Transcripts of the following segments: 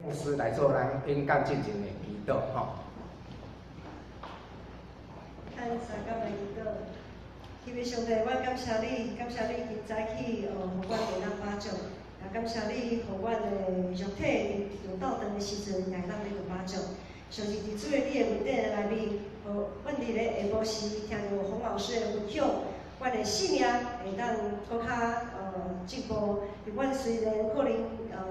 牧師來做咱演講進前的祈禱吼。咱三工來祈禱。天父上帝，阮感謝你，感謝你今早起，予阮會當飽足，也感謝你，予阮的肉體佇鬥頓的時陣，也會當得著飽足。上帝佇主的你的恩典的內面，予阮佇咧下晡時聽著洪老師的分享，阮的生命會當閣較進步。阮雖然可能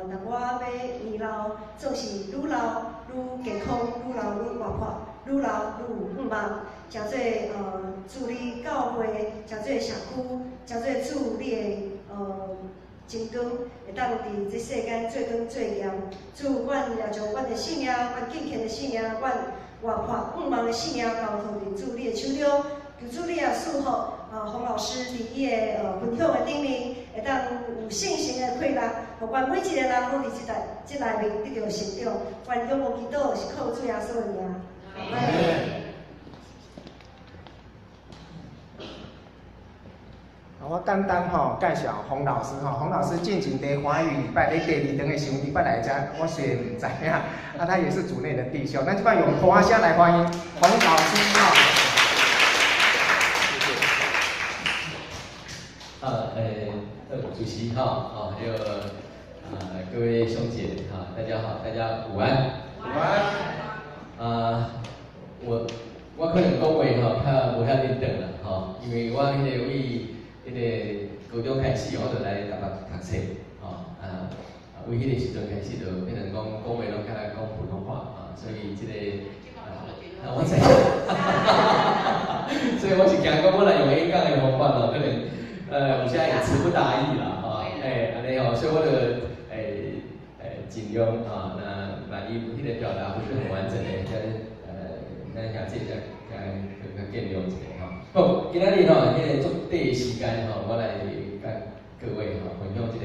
若我欲年老，總是愈老愈健康，愈老愈活潑，愈老愈有向望。誠做主你教會，誠做社區，誠做主你的真光，會當佇這世間做光做鹽。主，阮也將阮的生命，阮敬虔的生命，阮活潑向望的生命，交託佇主你的手中。求主你也賜福，洪老師佇伊的分享的頂面，會當有聖神的氣力，予阮每一個人攏佇這代這內面得著成長。阮仰望祈禱是靠主耶穌的名。阿們。我簡單吼介紹洪老師吼，洪老師進前佇華語禮拜咧第二堂的時陣，禮拜來遮，我雖然毋知影，啊，他也是主內的弟兄。咱這擺用鼓聲來歡迎洪老師吼。謝謝。啊，主席哈，啊，還有啊各位兄姐哈，大家好，大家午安。午安。啊，我可能講話吼較無遐輪轉啦，吼，因為我彼個為彼個高中開始，我就來台北讀冊，吼啊，為彼個時陣開始就變成講講話攏較愛講普通話啊，所以這個啊，我知影，所以我是驚講我若用演講的方法吼，可能有時會詞不達意啦，吼，按呢吼，所以我就盡量啊，那萬一彼個表達不是很完整的，咱兄弟才較較見諒一下吼。好，今仔日吼，彼個足短的時間吼，我來佮各位吼分享這個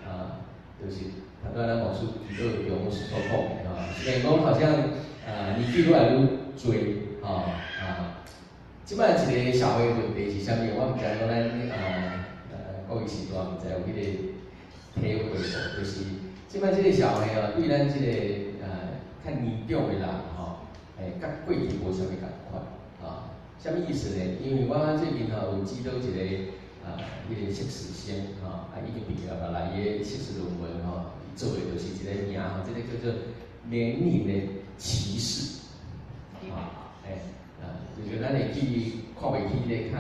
啊，就是頭拄仔咱牧師祈禱中所講的吼，雖然講好像啊年紀愈來愈濟吼啊，這擺一個社會問題是啥物？我毋知講咱啊各位時代毋知有彼個體會無？就是這擺這個社會哦，對咱這個較年長的人吼，佮過去無啥物仝款啊。啥物意思呢？因為我最近吼有指導一個啊，彼個碩士生吼，啊已經畢業啊來，伊的碩士論文吼，伊做的就是一個名吼，這個叫做年齡的歧視，啊，啊，就是咱會去看袂起咧較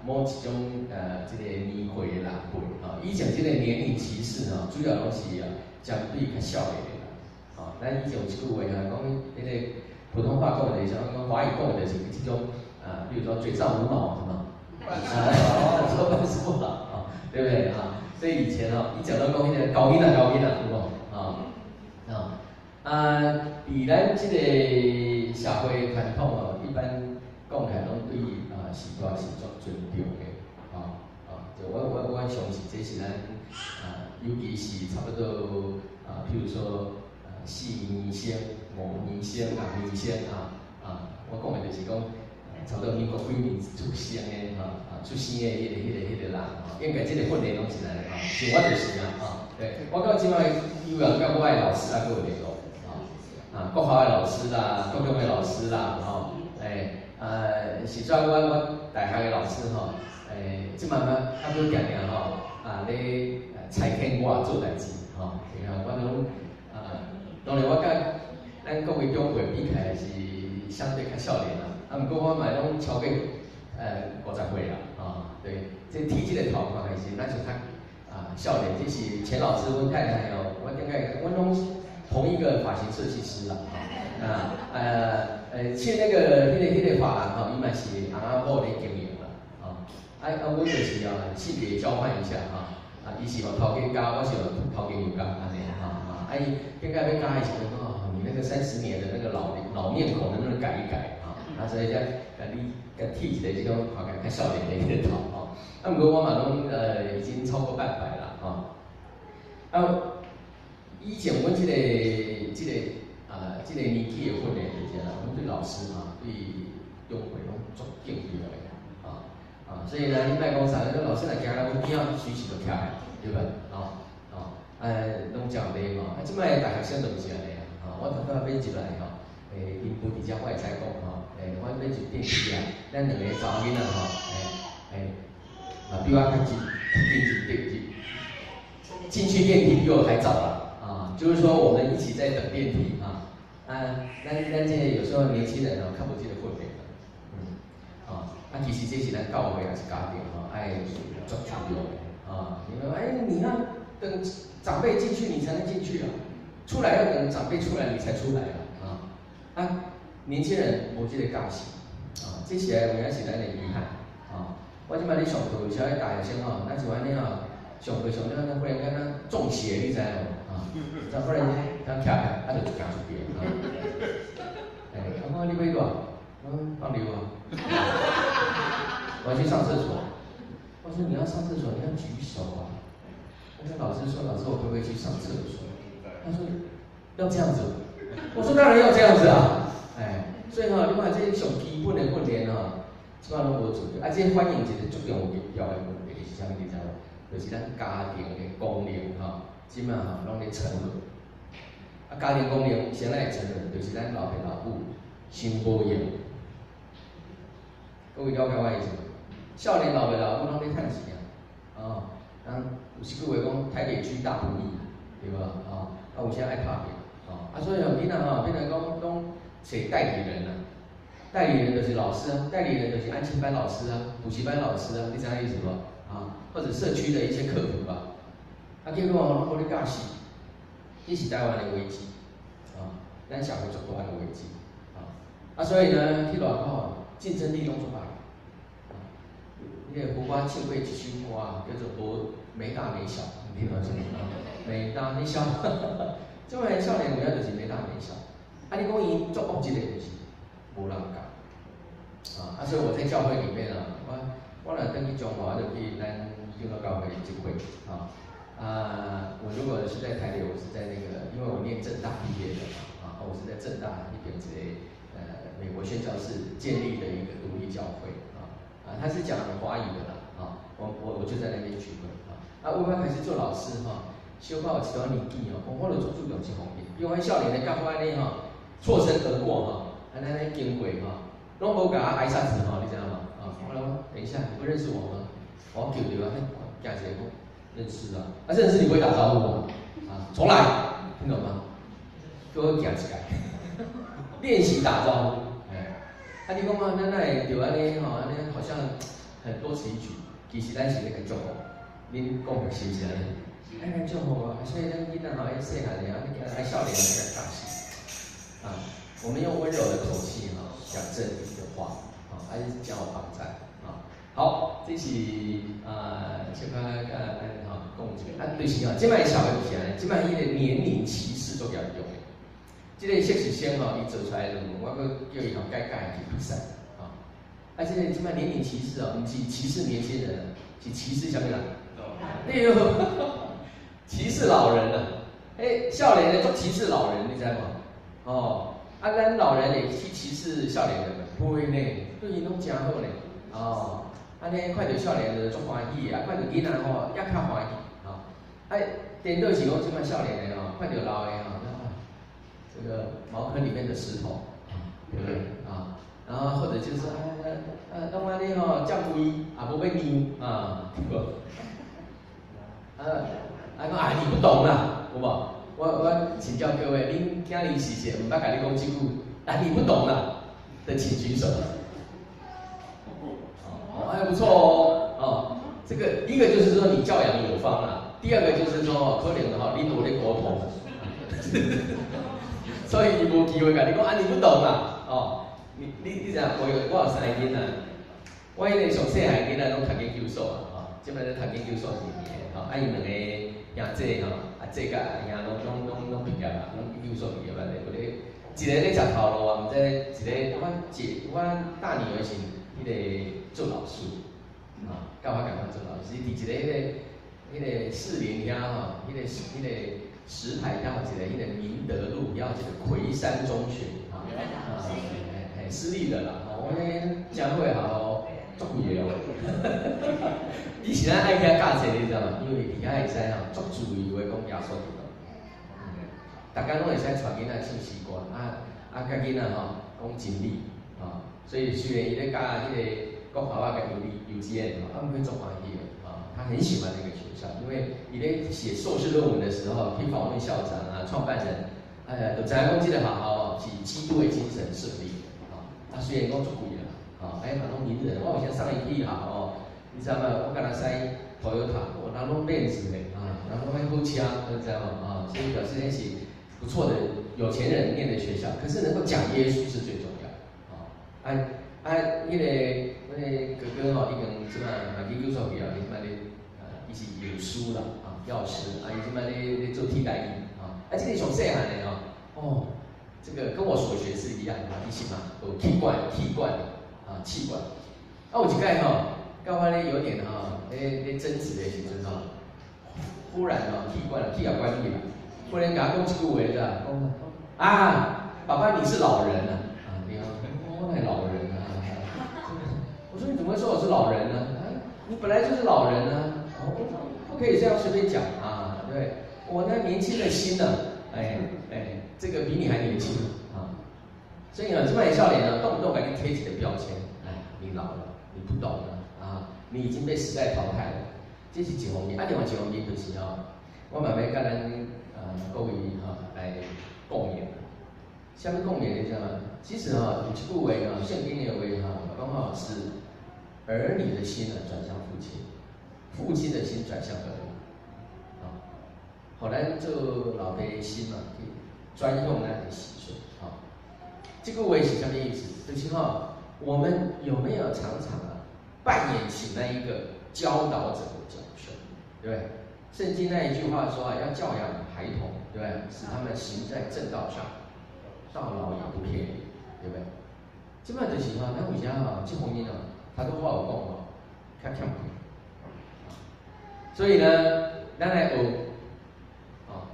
某一種這個年歲的人輩，吼，以前這個年齡歧視吼，主要攏是啊針對較少年的人，吼，咱以前有一句話啊，講彼個普通話講的就是講華語講的就是這種。啊，比如說嘴上無毛，是嗎？啊，說半是不老啊，對不對啊？所以以前哦，一講到講彼個猴囡仔猴囡仔，有無？啊啊啊！佇咱這個社會傳統哦，一般講起來攏對啊序大是足尊重的，啊啊！就我相信這是咱啊，尤其是差不多啊，譬如說啊，四年生、五年生、六年生啊啊，我講的就是講。差不多民國幾年出生的吼，啊，出生的彼個人吼，應該這個訓練攏是按呢吼，像我就是啊，吼，對，我到這擺依然佮我的老師猶閣有聯絡，吼，啊，國校的老師啦，高中的老師啦，吼，啊，是怎我大學的老師吼，這擺嘛猶閣定定吼，啊咧差遣我做代誌，吼，然後我攏啊，當然我佮咱各位長輩比起來是相對較少年啦。啊，毋過我嘛攏超過50歲啦，啊，對，這剃這個頭看起來是咱就較啊少年，這是錢老師阮太太哦，我頂下阮攏同一個髮型設計師啦，啊，去那個髮廊吼，伊嘛是翁仔某咧經營啦，啊，啊啊，阮就是啊性別交換一下哈，啊，伊是予頭家教，我是予頭家娘教，按呢，哈啊，伊頂下欲教的時陣講，你那個30年的那個老老面孔能不能改一改？啊，所以才共你共剃一個這種看起來較少年的彼個頭吼。啊，毋過我嘛攏已經超過半百啦，吼。啊，以前阮這個年紀的訓練就是啦，阮對老師哈，對長輩攏足敬重的，啊啊，所以呢，你莫講啥，那老師若行來阮邊仔，隨時就徛來，對吧？吼吼，攏誠有禮貌。啊，這擺大學生就毋是按呢啊，我拄仔欲入來吼，𪜶無佇遮我會使講吼，我欲入電梯啊，咱兩個查某囡仔吼，嘛比我較緊，較緊入電梯，進去電梯比我還早啦，啊，就是說我們一起在等電梯啊，啊，咱這個有時候年輕人哦，較無這個訓練，啊，其實這是咱教會抑是家庭吼，愛足注重的啊。你說，哎，你要等長輩進去，你才能進去啊，出來要等長輩出來，你才出來啊，啊，年輕人無這個教習，啊，這是有影是咱的遺憾，啊。我這擺咧上課，有時候大學生吼，咱像按呢吼，上課上了，咱忽然間咱中邪，你知無？啊，就忽然間咱徛起來，啊就行出去啊。欸，我講你欲佗？嗯，放尿啊。我要去上廁所。我說你要上廁所，你要舉手啊。我跟老師說，老師，我可不可以去上廁所？他說要這樣子。我說當然要這樣子啊。哎，所以吼，你看這上基本的訓練吼，這擺攏無做。啊，這反映一個足重要的問題是啥物？你知無？就是咱家庭的功能吼，這擺吼攏咧沉淪。啊，家庭功能啥會沉淪？就是咱老爸老母傷無閒。各位了解我意思無？少年老爸老母攏咧趁錢啊，哦，人有一句話講，台北居大不易，對無？哦，啊有啥愛拍拼，哦，啊所以吼囡仔吼，變成講攏揣代理人啊，代理人就是老師啊，代理人就是安親班老師啊，補習班老師啊，你知影意思無？啊，或者社區的一些客服啊，啊結果攏無咧教示，這是台灣的危機，啊，咱社會足大的危機，啊，啊所以呢，去外口競爭力攏足歹。那個胡瓜唱過一首歌，叫做《無沒大沒小》，你聽過沒？沒大沒小，這擺少年有影就是沒大沒小。啊，你講伊足惡質的，就是無人教。啊，所以我在教會裡面啊，我若轉去中華，就去咱長老教會聚會啊。啊，我如果是在台北，我是在那個，因為我念政大畢業的嘛，啊，我是在政大那邊一個美國宣教士建立的一個獨立教會。啊，他是講華語的啦，啊，我就在那邊聚會啊。啊，我剛開始做老師哈，小可有一段年紀哦，我就足注重這方面，因為少年的佮我按呢吼，錯身而過哈，按呢經過哈，攏無共我挨殺子吼，你知影無？啊，我講等一下，你不認識我嗎？我叫著啊，行一个講認識啊，啊認識你不會打招呼嗎？啊，重來，聽懂嗎？給我行一擺，練習打招呼。啊！你講啊，咱哪會著按呢吼？按呢好像很多此一舉，其實咱是咧共祝福。恁講的是毋是按呢？愛來祝福啊！所以咱囡仔吼，彼細漢的啊，你愛少年來共教示啊。我們用溫柔的口氣哈，講真理的話啊，還是講有幫助啊。好，這是啊，小可共咱吼講一下。啊，就是吼，這擺社會是按呢，這擺彼個年齡歧視足嚴重的。這個碩士生吼，伊做出來論文，我閣叫伊吼改改去比賽，啊，啊，這個這擺年齡歧視哦，毋是歧視年輕人，是歧視啥物人？對哦，歧視老人啊！欸，少年的足歧視老人，你知無？哦，啊，咱老人會去歧視少年人無？袂呢，對𪜶攏誠好呢。哦，按呢看著少年的足歡喜的，啊，看著囡仔吼也較歡喜，吼。啊，顛倒是講這擺少年的吼，看著老的吼。這個茅坑裡面的石頭，對不對啊？然後或者就是說，啊，攏按呢吼，遮貴，也無欲讓啊，對無？啊，啊講啊，你不懂啦，有無？我請教各位，恁囝兒是誰？毋捌共你講這句，啊，你不懂啦的，請舉手。哦，還不錯哦，哦，這個一個就是說你教養有方啦，第二個就是說可能哈，你無咧溝通。所以伊無機會共你講啊，你不懂啦，哦，你知影？我有三个囡仔，我彼個上細漢囡仔攏讀研究所啊，吼，這擺咧讀研究所二年，吼，啊𪜶兩個兄姊吼，阿姊佮阿兄攏畢業啊，攏研究所畢業啊，有咧，一個咧食頭路啊，毋知一個阮姐，阮大女兒是彼個做老師，啊，佮我仝款做老師，佇一個彼個士林遐吼，彼個石牌遐有一個彼個明德路遐有一個魁山中學，啊，啊，私立的啦，吼，我咧誠好的學校，足貴的哦。以前咱愛去遐教冊，你知無？因為佇遐會使吼，足自由的講耶穌基督。逐工攏會使帶囡仔唱詩歌，啊啊，佮囡仔吼講真理，吼，所以雖然伊咧教彼个國校仔佮幼稚園吼，啊，毋過足歡喜的，啊，他很喜歡那個學校，因為伊咧寫碩士論文的時候，去訪問校長啊、創辦人，哎呀，就知影講這個學校哦是基督的精神設立的，啊，啊雖然講足貴啦，啊，哎嘛攏名人，我有時送伊去學哦，你知影無？我敢若駛 Toyota，哦，人攏面子的，啊，人攏愛好車，你知無？啊，所以表示那是不錯的有錢人念的學校，可是能夠講耶穌是最重要，啊，啊啊，彼個哥哥吼，已經這擺嘛研究所畢業，伊這擺咧，啊，伊是藥師啦，啊，藥師，啊，伊這擺咧做替代役，啊，啊，這個上細漢的哦，哦，這個跟我所學是一樣，啊，伊是嘛，有氣管，氣管，啊，氣管，啊，有一擺吼，佮我咧有點吼，咧爭執的時陣吼，忽然哦，氣管氣也關起啦，忽然共我講一句話，你知影？講啊，爸爸你是老人啊，啊，你好，我乃老人啊，我說你怎麼會說我是老人呢？啊，你本來就是老人啊，哦，不可以這樣隨便講啊，對，我那年輕的心呢，哎哎，這個比你還年輕啊，所以啊，這擺少年呢，動不動給你貼幾個標籤，哎，你老了，你不懂了啊，你已經被時代淘汰了，這是一方面，啊，另外一方面就是哦，我嘛欲佮咱各位哈來共勉。啥物共勉你知影嗎？其實哈有一句話哈，聖經的話哈，講吼是兒女的心呢轉向父親，父親的心轉向兒女，啊，予咱做老爸的心嘛，去轉向咱的子孫，啊，這句話是啥物意思？就是哈，我們有沒有常常啊扮演起那一個教導者的角色，對不對？聖經那一句話說啊，要教養孩童，對不對？使他們行在正道上，到老也不偏離，對不對？這擺就是吼，咱為啥吼這方面哦，頭拄我有講吼，較欠缺。所以呢，咱來學，哦，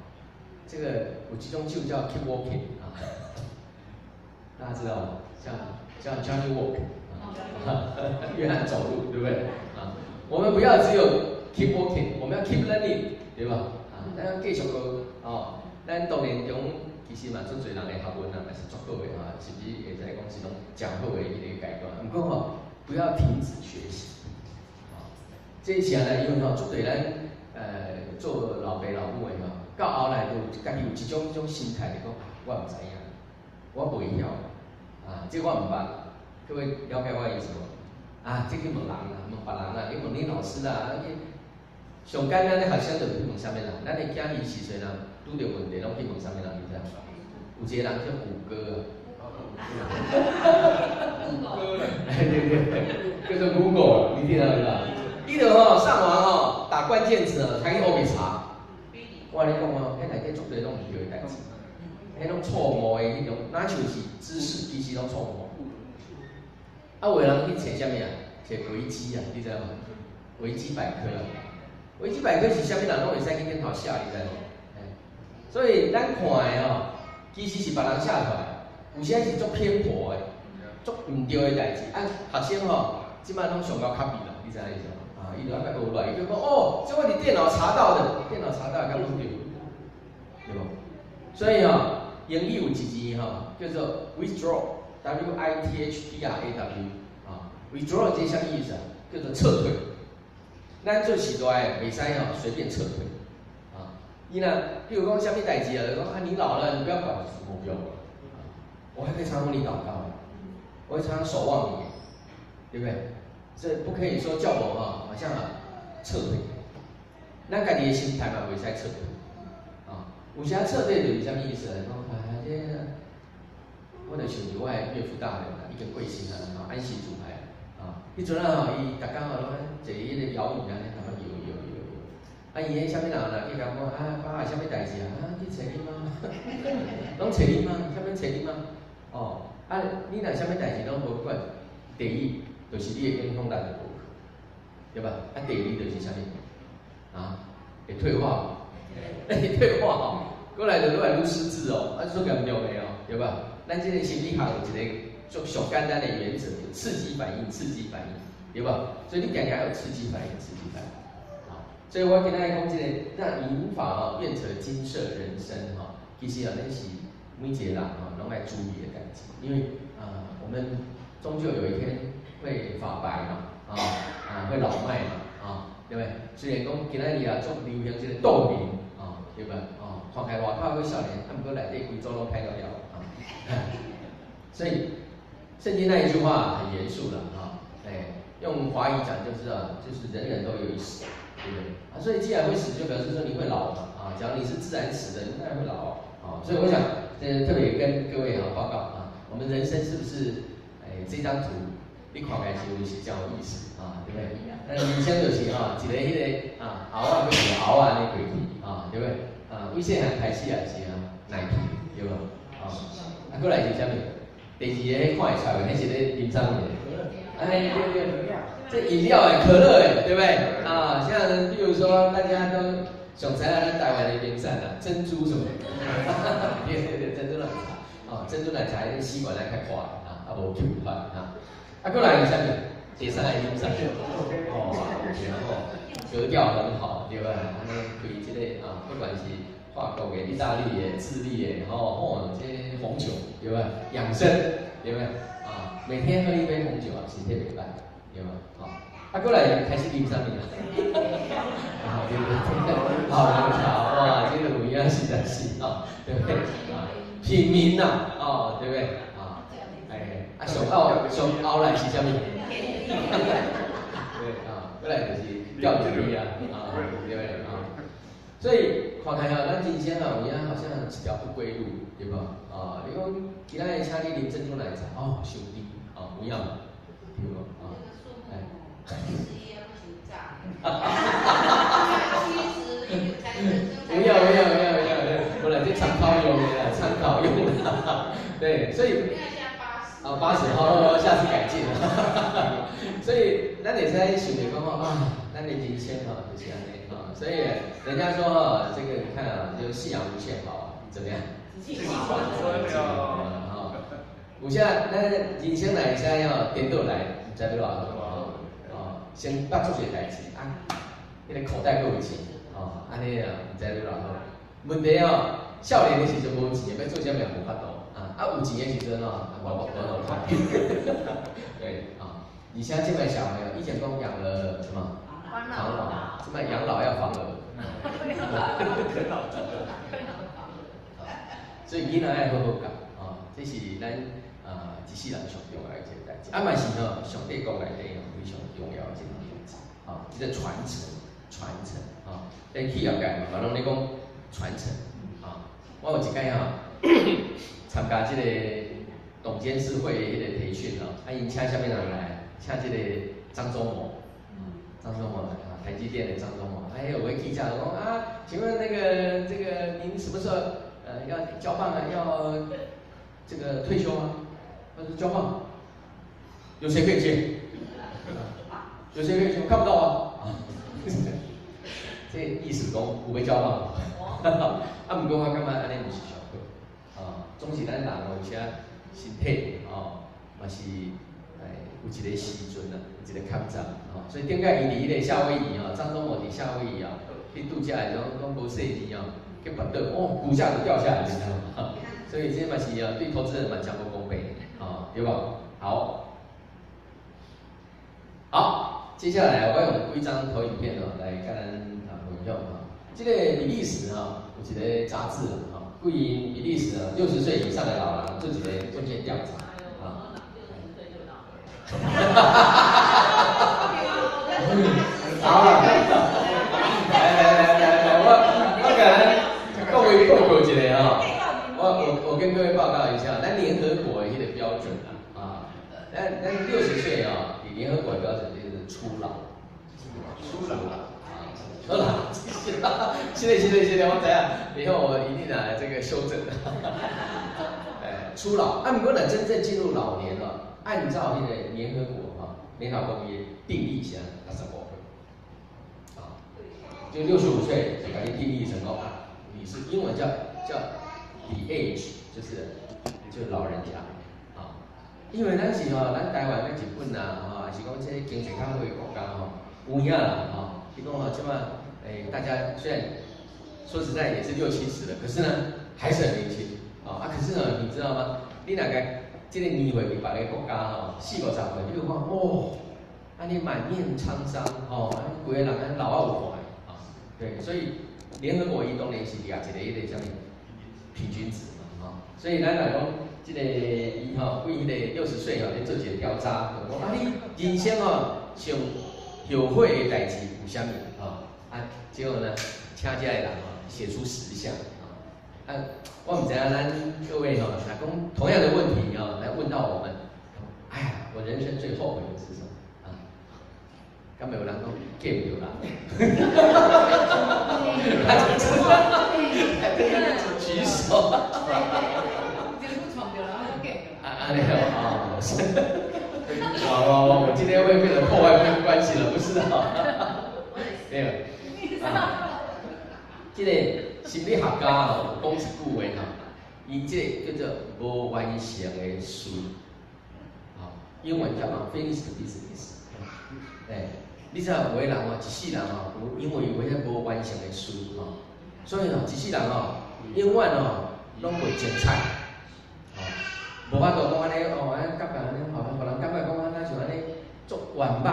這個有這種酒叫 Keep Walking 啊，大家知道嗎？叫 Johnnie Walker 啊，約翰走路，對不對？啊，我們不要只有 keep walking，我們要 keep learning，對吧？啊，咱要繼續學哦。咱當然中其實嘛，足濟人的學問啊，嘛是足好的哈，甚至會使講是攏誠好的彼个階段。毋過吼，不要停止學習。啊，這是按呢，因為吼，足濟咱做老爸老母的吼，到後來就家己有一種這種心態，就講我毋知影，我袂曉，啊，這我毋捌。各位了解我的意思無？啊，這去問人啦，問別人啦，去問恁老師啦，去上簡單的學生就去問啥物人？咱的囝兒時陣啊，拄著問題攏去問啥物人？你知影？有一個人叫谷歌啊。對對對，叫做 Google，你聽到沒有？伊就吼上網吼打關鍵詞哦，才去烏白查。我共你講哦，彼內底足濟攏毋對的代誌，彼攏錯誤的彼種，若像是知識，其實攏錯誤。啊，有的人去揣啥物啊？揣維基啊，你知無？維基百科啊，維基百科是啥物人攏會使去頂頭寫，你知無？所以咱看的吼，其實是別人寫出來，有時是足偏頗的，足毋對的代誌。啊，學生吼，這擺攏上𠢕 copy 啦，你知影意思無？啊，伊就按呢學來，伊就講哦，這我佇電腦查到的，電腦查到的敢攏對，對無？所以吼，英語有一字吼，叫做 withdraw，W I T H D R A W，啊，withdraw 這啥物意思啊？叫做撤退。咱做時代的袂使吼隨便撤退，啊，你若比如講啥物代誌啊，就講啊你老了，你不要管，我不要管，我還可以常常為你禱告，我會常常守望你，對不對？這不可以說叫我哈，好像啊撤退。咱家己的心態嘛，袂使撤退，啊，有時撤退就是啥物意思啊？講啊，這我就想著我的岳父大人啊，已經過身啊，安息主懷啊。彼陣啊吼，伊逐工吼攏坐彼個搖椅按呢，慢慢搖搖搖搖。啊，伊彼啥物人啦，去共講啊，爸，啥物代誌啊？啊，去揣你媽，攏揣你媽，啥物揣你媽？哦，啊，你若啥物代誌攏無管，第一就是你的影響力就無去，對吧？啊，第二就是啥物？啊，會退化，會退化吼，過來就愈來愈失智哦，啊，足嚴重的哦，對吧？咱這個心理學有一個足上簡單的原則，刺激反應，刺激反應，對吧？所以你定定有刺激反應，刺激反應。好，所以我今仔日講這個，讓銀髮哦變成金色人生哈。其實啊，咱是每一个人吼，攏愛注意的代誌，因為啊，我們終究有一天會髮白嘛，啊啊，會老邁嘛，啊，對不對？雖然講今仔日啊，足流行這個凍齡，啊，對不對？哦，看起來外口閣少年，啊，毋過內底規組攏歹了了，啊，所以聖經那一句話很嚴肅了，啊，哎，用華語講就是啊，就是人人都有一死，對不對？啊，所以既然會死，就表示說你會老嘛，啊，假如你是自然死的，你當然會老啊，所以我想，這特別跟各位啊報告啊，我們人生是不是？哎，這張圖你看起來是有是真有意思啊，對不對？那人生就是哈，一個彼個啊，鰲仔，閣一個鰲仔按呢過去啊，對不對？啊，為細漢開始也是啊，奶皮，對無？啊，啊，閣來是啥物？第二个看會出來無？彼是咧啉啥物？哎，對對對，這飲料的可樂的，對不對？啊，像比如說大家都上知影咱台灣的名產啊，珍珠什麼？對對對，珍珠奶茶，啊，珍珠奶茶吸管來較寬啊，啊無吸快啊。啊，閣來是啥物？第三個飲啥？哦，然後格調很好，對不對？按呢開這個啊，不管是法國的、意大利的、智利的，吼吼，這紅酒，對不對？養生，對不對？啊，每天喝一杯紅酒啊，身體袂歹，對嗎？好，啊，閣來開始啉啥物啊？啊，對對對，好紅茶，哇，這個有影實在是啊，對不對？啊，品茗吶，哦，對不對？啊，哎，啊，上後上後來是啥物？對啊，閣來就是釣魚啊，啊，對不對啊？所以看起來咱人生啊，有影好像一條不歸路，對無？啊，你講今仔日請你啉珍珠奶茶，哦，傷甜，哦，有影無？對無？啊，哎， 71不行炸。70才不要不要不要不要，不啦，這參考用的啦，參考用的，對，所以。啊，80，好，下次改進。所以，咱會使想著講吼啊，咱的人生吼就是按呢啊。所以人家說哈，這個你看啊，就夕陽無限好，怎麼樣？啊，有啥咱人生來會使哦，顛倒來，毋知欲偌好哦。先捌做一個代誌啊，彼個口袋閣有錢，哦，按呢啊，毋知欲偌好。問題哦，少年的時陣無錢，欲做啥物也無法度。啊，啊有錢的時陣哦，無無無看。對啊，而且這擺小朋友以前講養兒什麼？防老，這擺養老要防兒。所以囡仔愛好好教，啊，這是咱啊一世人上重要的一個代誌。啊嘛是吼，上帝講內底吼非常重要的一個代誌，啊，這個傳承，傳承，啊，在企業界嘛，攏咧講傳承，啊，我有一擺吼參加這個董監事會的彼個培訓吼，啊，𪜶請啥物人來？請這個張忠謀，張忠謀來啊，台積電的張忠謀。哎，有位記者講啊，請問那個這個您什麼時候要交棒啊？要這個退休嗎？他說交棒，有誰可以接？有誰可以接？看不到啊。這意思講有欲交棒，啊，毋過我感覺按呢毋是上好，啊，總是咱人有時身體哦，嘛是哎有一個時陣啊，有一個坎站吼，所以頂擺伊佇彼個夏威夷吼，張忠謀佇夏威夷啊，去度假的時陣，講無細膩哦，去跋倒，哦，股價就掉下來，你知道嗎？所以這嘛是啊，對投資人嘛真無公平，哦，對無？好，好，接下來我用幾張投影片哦，來共咱啊分享哈。這個比利時哈有一個雜誌哈，對於比利時啊60歲以上的老人做一個問卷調查啊。60歲就老了。好，來來來來來，我共各位報告一下哈，我跟各位報告一下，咱聯合國的彼個標準啊，啊，咱60歲啊，以聯合國的標準就是初老，初老啊，初老，謝謝謝謝謝謝，我知影，以後我一定來這個修正。哎，初老，啊，毋過呢，真正進入老年了，按照那個聯合國哈聯合公約定義是65歲，啊，就65歲就共你定義成講啊，你是英文叫 the age，就是就老人家啊，因為咱是吼，咱台灣佮日本啊，吼，還是講這個經濟較好的國家吼，有影啦吼，你講吼，這擺欸，大家雖然說實在也是六七十了，可是呢還是很年輕啊。啊，可是呢，你知道嗎？你若共這个年歲去別个國家吼，四五十歲，你就看哦，按呢滿面滄桑吼，按呢規个人按呢老啊有看啊，對，所以聯合國伊當然是掠一個彼個啥物平均值嘛，吼，所以咱來講，這個伊吼，為彼個60歲吼，咧做一個調查，就講啊，你人生吼上後悔的代誌有啥物？吼，啊，結果呢，請遮的人吼寫出10項，啊，我毋知影咱各位吼，若講同樣的問題吼，來問到我們，哎呀，我人生最後悔的是什麼？啊，敢會有人講嫁毋著人？他就知道，舉手。啊啊，你好啊，是。哇哇哇！我今天會變成破壞夫婦關係了，不是啊？沒有。啊，這個心理學家吼講一句話吼，伊這個叫做無完成的事，吼，英文叫 unfinished business。哎，你知影有的人吼，一世人吼，有因為有彼無完成的事吼，所以吼，一世人吼，永遠吼，攏袂精彩，吼，無法度講按呢哦，按呢感覺按呢，吼，予人感覺講按呢像按呢足圓滿，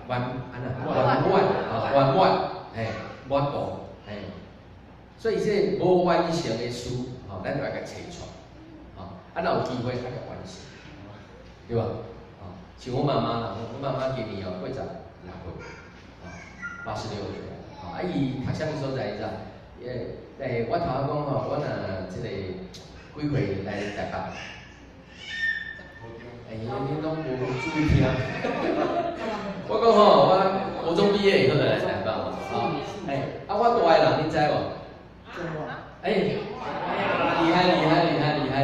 圓按呢圓滿啊，圓滿，嘿，無法度，嘿，所以這個無完成的事，吼，咱就愛共揣出來，吼，啊，若有機會愛共完成，對吧？啊，像我媽媽啦，我媽媽今年哦86歲，啊，86歲，啊，伊讀啥物所在？你知？欸，我頭仔講吼，我若這個幾歲來台北？欸，你攏無注意聽。我講吼，我國中畢業以後就來台北嘛，啊，欸，啊，我大的人恁知無？欸，厲害厲害厲害厲害！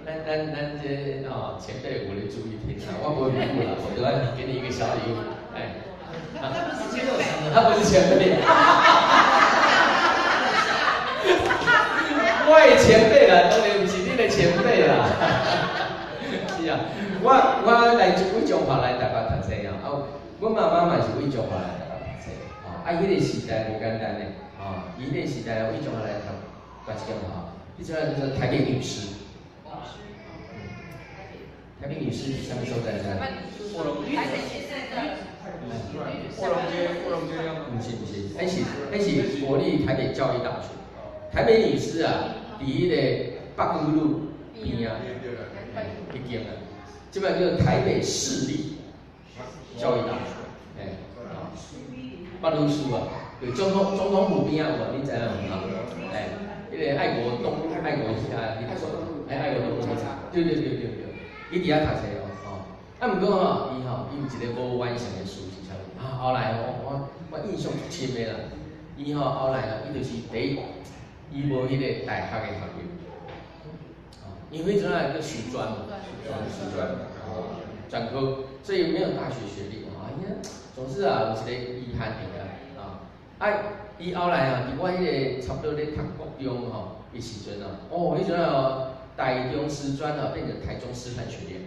咱這哦前輩有咧注意聽啊，我無禮物啦，我就愛給你一個小禮物，欸，他不是前輩，他不是前輩。我的前輩啦，當然毋是恁的前輩啦。是啊，我來為彰化來台北讀冊啊，啊，阮媽媽嘛是為彰化來台北讀冊，哦，啊，彼個時代無簡單的，哦，伊彼個時代為彰化來讀讀一間學校，彼陣叫做台北女師。台北女師佇啥物所在？知？臥龍街。臥龍街，臥龍街。毋是毋是，彼是國立台北教育大學。台北女師啊，佇彼個北區路邊啊，彼間啊，這擺叫做台北市立教育大學，欸，北女師啊，對，總統府邊仔有無？你知影無？欸，彼個愛國東愛國啊，欸，愛國東路，對對對對對，伊佇遐讀冊哦，吼，啊，毋過吼，伊吼，伊有一個無完成的事是啥物？啊，後來吼，我印象足深的啦，伊吼後來啊，伊就是第一，伊無彼個大學的學歷，因為彼陣啊叫師專嘛，師專，專科，所以沒有大學學歷啊。伊總是啊，有一個遺憾佇遐啊。啊，伊後來啊，佇我彼個差不多咧讀國中吼的時陣啊，哦，彼陣啊，台中師專啊變成台中師範學院，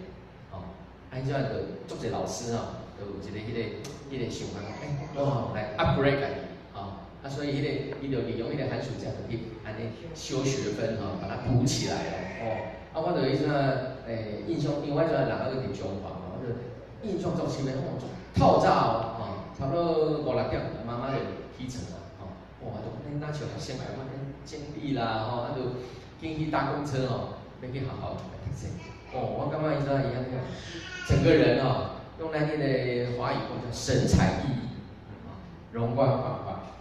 哦，啊，彼陣就足濟老師啊，就有一個彼個想法，欸，我來 upgrade 家己，啊，啊，所以彼個伊就利用彼個寒暑假就去按呢修學分吼，把它補起來了，哦，啊，我就彼陣啊，欸，印象，因為我彼陣人猶閣佇彰化嘛，我就印象足深的，哦，透早哦，差不多五六點，媽媽就起床啊，吼，哇，就恁若像學生共款整理啦，吼，啊就緊去搭公車吼，欲去學校來讀冊。哦，我感覺伊怎伊按呢，整個人吼，用咱彼個華語講叫神采奕奕，啊，容光煥發，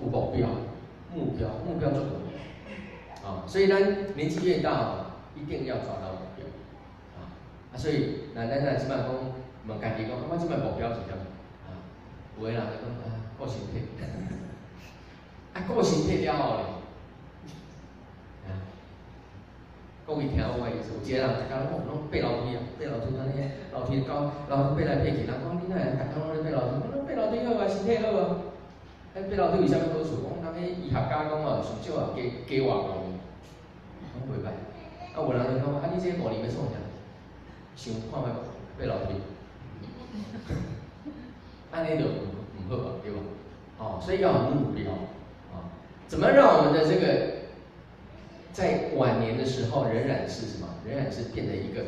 有目標，目標，目標足重要，啊，所以咱年紀越大，一定要找到目標，啊，啊，所以咱若這擺講問家己講，我這擺目標是啥物？啊，有的人就講啊，顧身體，啊，顧身體了後咧，啊，講伊聽有我意思，有一個人逐工攏爬樓梯啊，爬樓梯按呢，樓梯高，樓梯爬來爬去，人講你哪會逐工攏咧爬樓梯？我講爬樓梯好啊，身體好啊。啊，爬樓梯有啥物好處？講人彼醫學家講哦，上少啊加加活5年，講袂䆀。啊，有人就講啊，你這5年欲創啥？想看覓爬樓梯？按呢就毋好啊，對無？哦，所以要有目標，啊，怎麼讓我們的這個在晚年的時候仍然是什麼？仍然是變得一個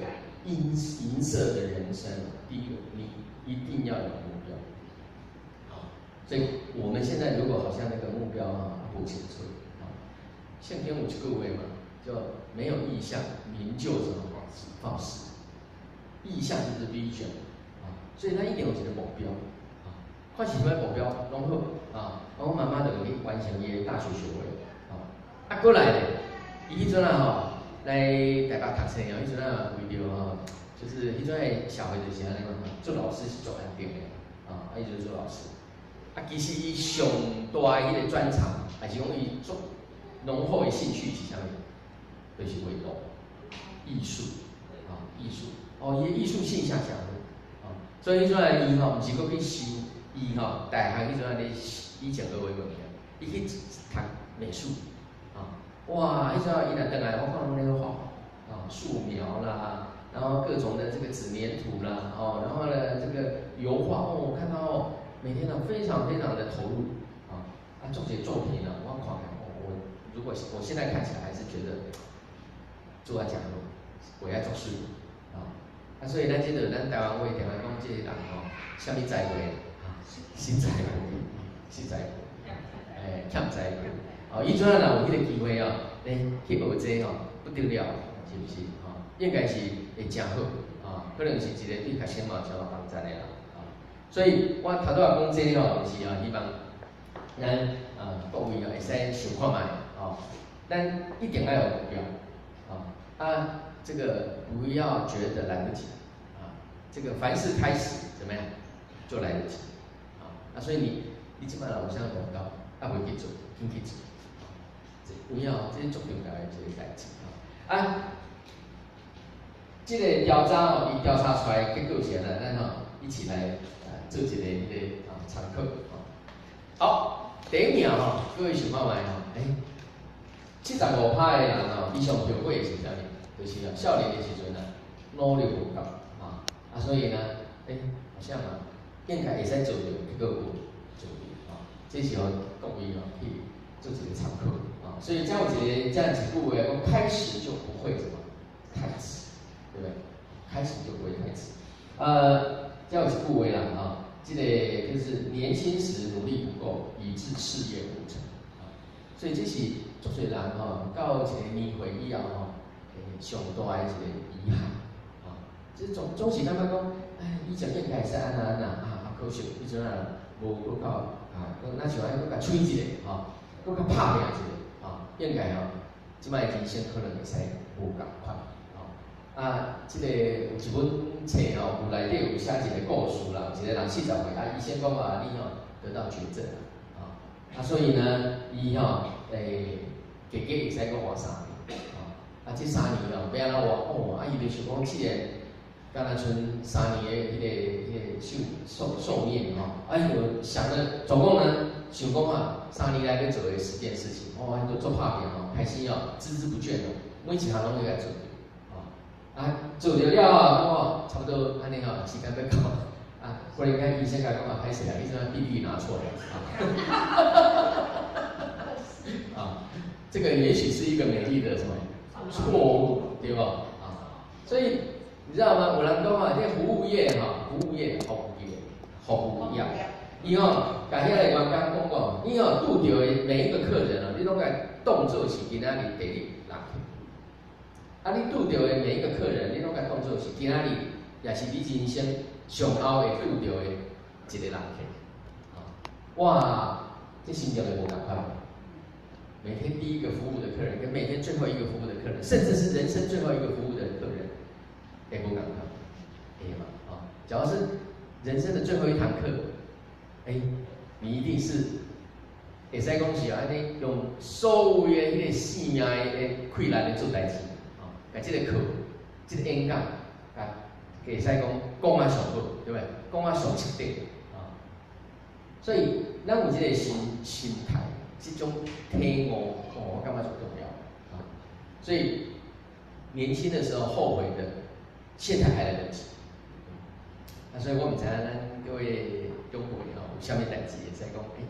銀色的人生。第一個，你一定要有目標。好，所以我們現在如果好像那個目標啊不清楚啊，聖經有一句話嘛，就沒有異象，民就什麼放肆。異象就是 vision 啊，所以咱一定有一個目標啊。看是啥物目標，攏好啊。我媽媽就去完成伊的大學學位啊。啊，過來咧，伊彼陣啊吼來台北讀冊哦，彼陣啊為著吼，就是彼陣的社會就是按呢嘛，做老師是足安定的啊，啊伊就做老師。啊，其實伊上大的彼個專長，還是講伊足濃厚的興趣是啥物？就是畫圖、藝術啊，藝術。哦，伊的藝術性誠誠好，啊，所以彼陣啊伊吼，毋是閣去修，伊吼大學彼陣啊咧以前學畫物件，伊去讀美術，啊，哇，彼陣啊伊若轉來，我看攏咧畫，啊，素描啦，然後各種的這個紙黏土啦，哦，然後呢這個油畫，哦，我看到哦，每天呢非常非常的投入，啊，啊，做這些作品呢，我看起來，我如果我現在看起來還是覺得做啊誠好，畫啊足媠，啊。啊，所以咱這個咱台灣話定定講這個人吼，啥物才華啊？實在無，實在無，欸，欠才華。哦，伊陣若有彼個機會哦，欸，去學這吼，不得了，是毋是？吼，應該是會誠好，啊，可能是一個對學生嘛誠有幫助的啦，啊。所以我頭拄仔講這吼，就是啊，希望咱啊各位啊會使想看覓，吼，咱一定愛有目標，啊啊，這個不要覺得來不及。這個凡事開始怎麼樣，就來得及，啊，啊，所以你這擺若有啥目標，猶未去做，緊去做，這有影，這是足重要的一個代誌，啊，這個調查哦，伊調查出來結果是按怎，咱吼一起來做一個彼個啊參考，好，第一名吼，各位想看覓吼，欸，75趴的人吼，伊上後悔的是啥物？就是啊，少年的時陣啊，努力無夠。啊，所以呢，欸，好像啊，應該會使做著，結果無做著，啊，這是予各位哦去做一個參考，啊，所以這有一個這樣一句話，講開始就不會什麼太遲，對不對？開始就不會太遲。這有一句話啦，啊，這個就是年輕時努力不夠，以致事業無成，啊，所以這是足濟人吼到一個年歲以後吼，上大的一個遺憾。這總是感覺講，哎，以前應該是按怎按怎啊，可惜彼陣啊無閣較啊，閣若像按呢閣較催一下吼，閣較拍拼一下，吼，應該吼，這擺人生可能會使無仝款，吼。啊，這個有一本冊吼，有內底有寫一個故事啦，有一個人40歲，啊，醫生講啊，你吼得到絕症啦，啊，所以呢，伊吼，加加會使閣活三年，吼，啊，這三年哦，欲按怎活？哦，啊，伊就想講，這個。敢若賰3年的彼個壽命吼，哎呦，想了總共呢，想講啊，三年來欲做的10件事情，哦，伊都足拍拼吼，開始哦，孜孜不倦哦，每一項攏欲共做，吼，啊，做著了後，講哦，差不多按呢吼，時間欲到，啊，忽然間醫生共講啊，歹勢啦，你這病歷拿錯了，啊，啊，這個也許是一個美麗的什麼錯誤，對無？啊，所以。你知道嗎？有人講啊，這服務業哈，服務業服務業，服務業，伊吼，共遐個員工講講，你吼拄著的每一個客人啊，你攏共當做是今仔日第一人客。啊，你拄著的每一個客人，你攏共當做是今仔日，也是你人生上後會拄著的一個人客。啊，哇，這心情會無仝款。每天第一個服務的客人，跟每天最後一個服務的客人，甚至是人生最後一個服務的客人。會無仝款，會嘛？啊，假如是人生的最後一堂課，欸，你一定是會使講是按呢用所有的彼個生命的氣力來做代誌，啊，共這個課，這個演講，啊，會使講講啊上好，對不對？講啊上徹底，啊，所以咱有這個心態，這種體悟，哦，我感覺足重要，啊，所以年輕的時候後悔的。現在還來得及，啊，所以我毋知影咱各位長輩吼有啥物代誌會使講，欸，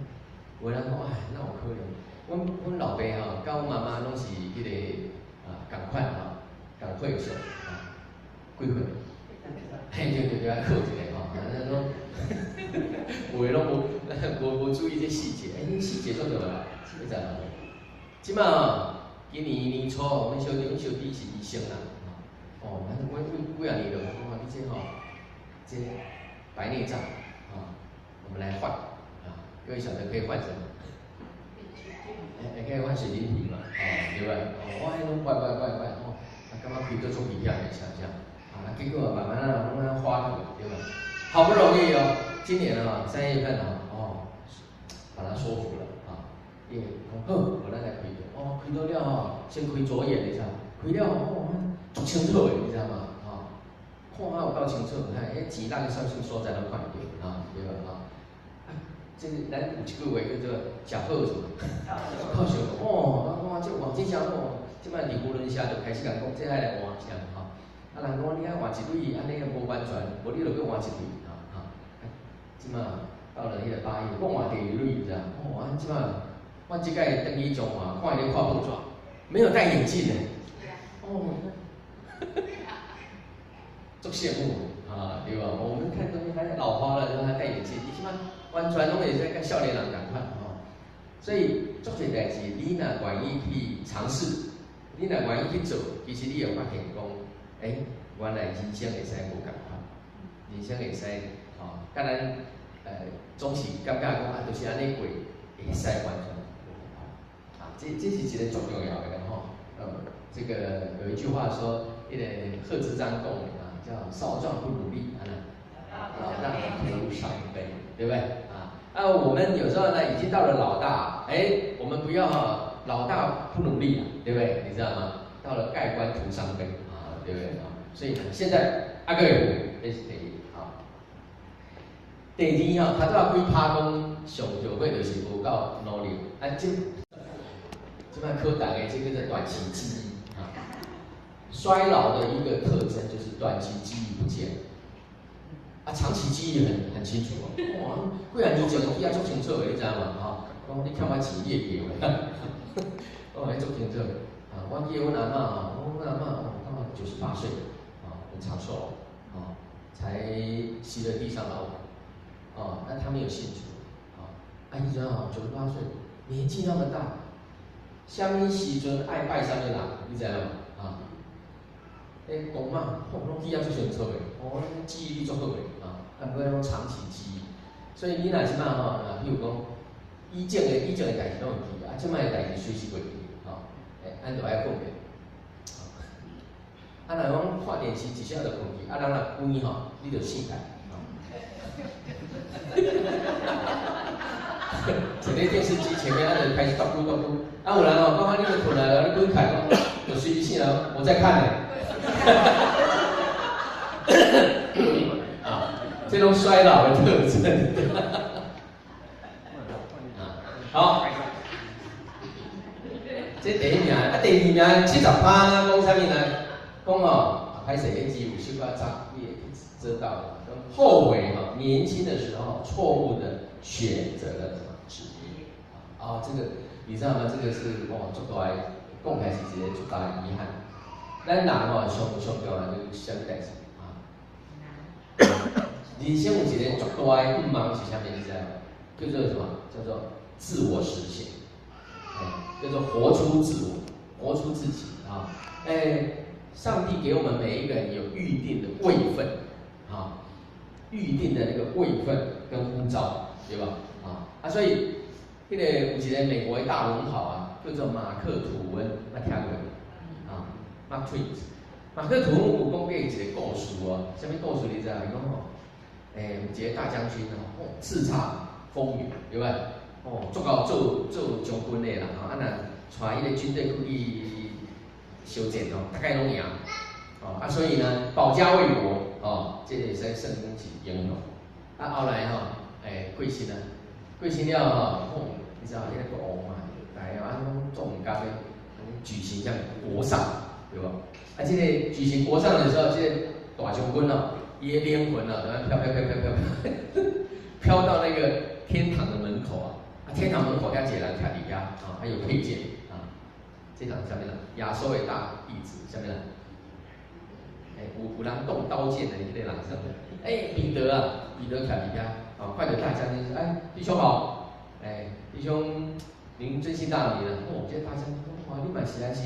有人講哎，哪有可能？阮老爸吼，佮阮媽媽攏是彼个啊仝款吼，仝歲數啊，幾歲？嘿，對對對，愛考一下吼，啊，咱攏有的攏無注意這細節，欸，細節足重要，你知無？這馬吼，今年年初，阮小弟是醫生啦，哦，咱阮幾幾仔年就講講，你這吼，這白內障，啊，我們來換，啊，各位曉得可以換什麼？欸，可以換水晶體嘛，哦，對不對？哦，我彼攏換換換換，哦，啊，感覺開得足危險的，是毋是？啊，結果慢慢啊，攏按花去，對吧？好不容易哦，今年啊，3月份哦，哦，把他說服了啊，伊講好，我咱來開刀，哦，開刀了吼，先開左眼，你知道？開了哦，足清楚的，你知道嗎？啊，看啊有夠清楚，看彼錢落去啥物所在攏看會著，啊，對吧？啊，這個咱有一句話叫做“食好什麼？靠上哦，我講這換這張哦，這擺佇呼倫社就開始共講，這愛來換啥吼？啊，人講你愛換一對，按呢無完全，無你就閣換一對，哈哈。這擺到了彼個8月，閣換第二對，你知影？哦，啊，這擺我這擺轉去彰化，看伊咧看報紙，沒有戴眼鏡的，哦，足羨慕啊，對吧？我們看東西還老花了，就還戴眼鏡，你起碼完全攏會使佮少年人仝款吼。所以足濟代誌，你若願意去嘗試，你若願意去做，其實你會發現講，欸，原來人生會使無仝款，人生會使吼，佮咱總是感覺講啊，就是按呢過，會使完全無仝款。啊，這是一個足重要的吼。這個有一句話說，彼個賀知章講的啊，叫少壯不努力，啊，老大徒傷悲，對不對？啊，啊，我們有時候呢，已經到了老大，欸，我們不要哈，老大不努力，對不對？你知道嗎？到了蓋棺徒傷悲，啊，對不對？啊，所以呢，現在阿哥，這是第一，好。第二吼，頭拄仔幾趴講上後悔就是無夠努力，啊，這擺考大家，這叫做短期記憶啊。衰老的一個特徵就是短期記憶不見，啊，長期記憶很清楚哦。哇，幾仔年前記啊足清楚的，你知影無？吼，講你欠我錢，你會記無？哦，彼足清楚。啊，我記得阮阿嬤吼，阮阿嬤哦，剛好98歲，啊，很長壽，啊，才吸了地上老虎，哦，但他沒有信主，啊，啊，彼陣吼98歲，年紀那麼大，啥物時陣愛拜啥物人，你知影無？啊，欸，公媽，吼，攏記啊足清楚的，哦，記憶力足好的，啊，啊，毋過攏長期記憶，所以你若這擺吼，啊，譬如講，以前的代誌攏會記，啊，這擺的代誌隨時會記，吼，欸，按就愛訓練。啊，若講看電視一下就睏去，啊，人若關吼，你就醒來，吼。坐佇電視機前面，啊，就開始踱步踱步，啊，有人哦，感覺你就睏來，你滾開，就隨時醒來，我在看呢。啊，這種衰老的特徵。啊，好。這第一名，啊，第二名70%講啥物呢？講哦，歹勢，彼字有小可雜，你會知道的。後悔哈，年輕的時候錯誤的選擇了什麼職業啊？這個你知道嗎？這個是哇，足大的，講起來是一個足大的遺憾。咱人吼，上上重要就是啥物代誌啊？人生有一個足大的願望是啥物？你知道嗎？叫做什麼？叫做自我實現，叫做活出自我，活出自己啊！欸，上帝給我們每一個人有預定的位分，啊，預定的那個位分跟呼召，對吧？啊啊，所以彼個有一個美國的大文豪啊，叫做馬克吐溫，捌聽過無？啊，Mark Twain，馬克吐溫有講過一個故事哦，啥物故事你知影？伊講吼，欸，有一個大將軍哦，叱咤風雲，對吧？哦，足夠做將軍的啦，吼，啊若帶彼個軍隊去相戰哦，大概攏贏，哦，啊所以呢，保家衛國，哦，這個會使算講是英雄。啊後來吼，欸，過身啊，過身了吼，哦，你知道彼個國王嘛，來啊，攏總唔甘的，舉行這樣國喪，對無？啊，這個舉行國喪的時候，這個大將軍哦，伊的靈魂啊，就按飄飄飄飄飄飄，飄到那個天堂的門口啊。啊，天堂門口遐一个人徛佇遐，啊，還有佩劍，啊，這人啥物人？耶穌的大弟子，啥物人？欸，有人動刀劍的彼個人啥物？欸，彼得啊，彼得徛佇遐，啊，看著大將軍說，哎，弟兄好，欸，弟兄，您尊姓大名啊？哦，這個大將軍，哇，你嘛實在是，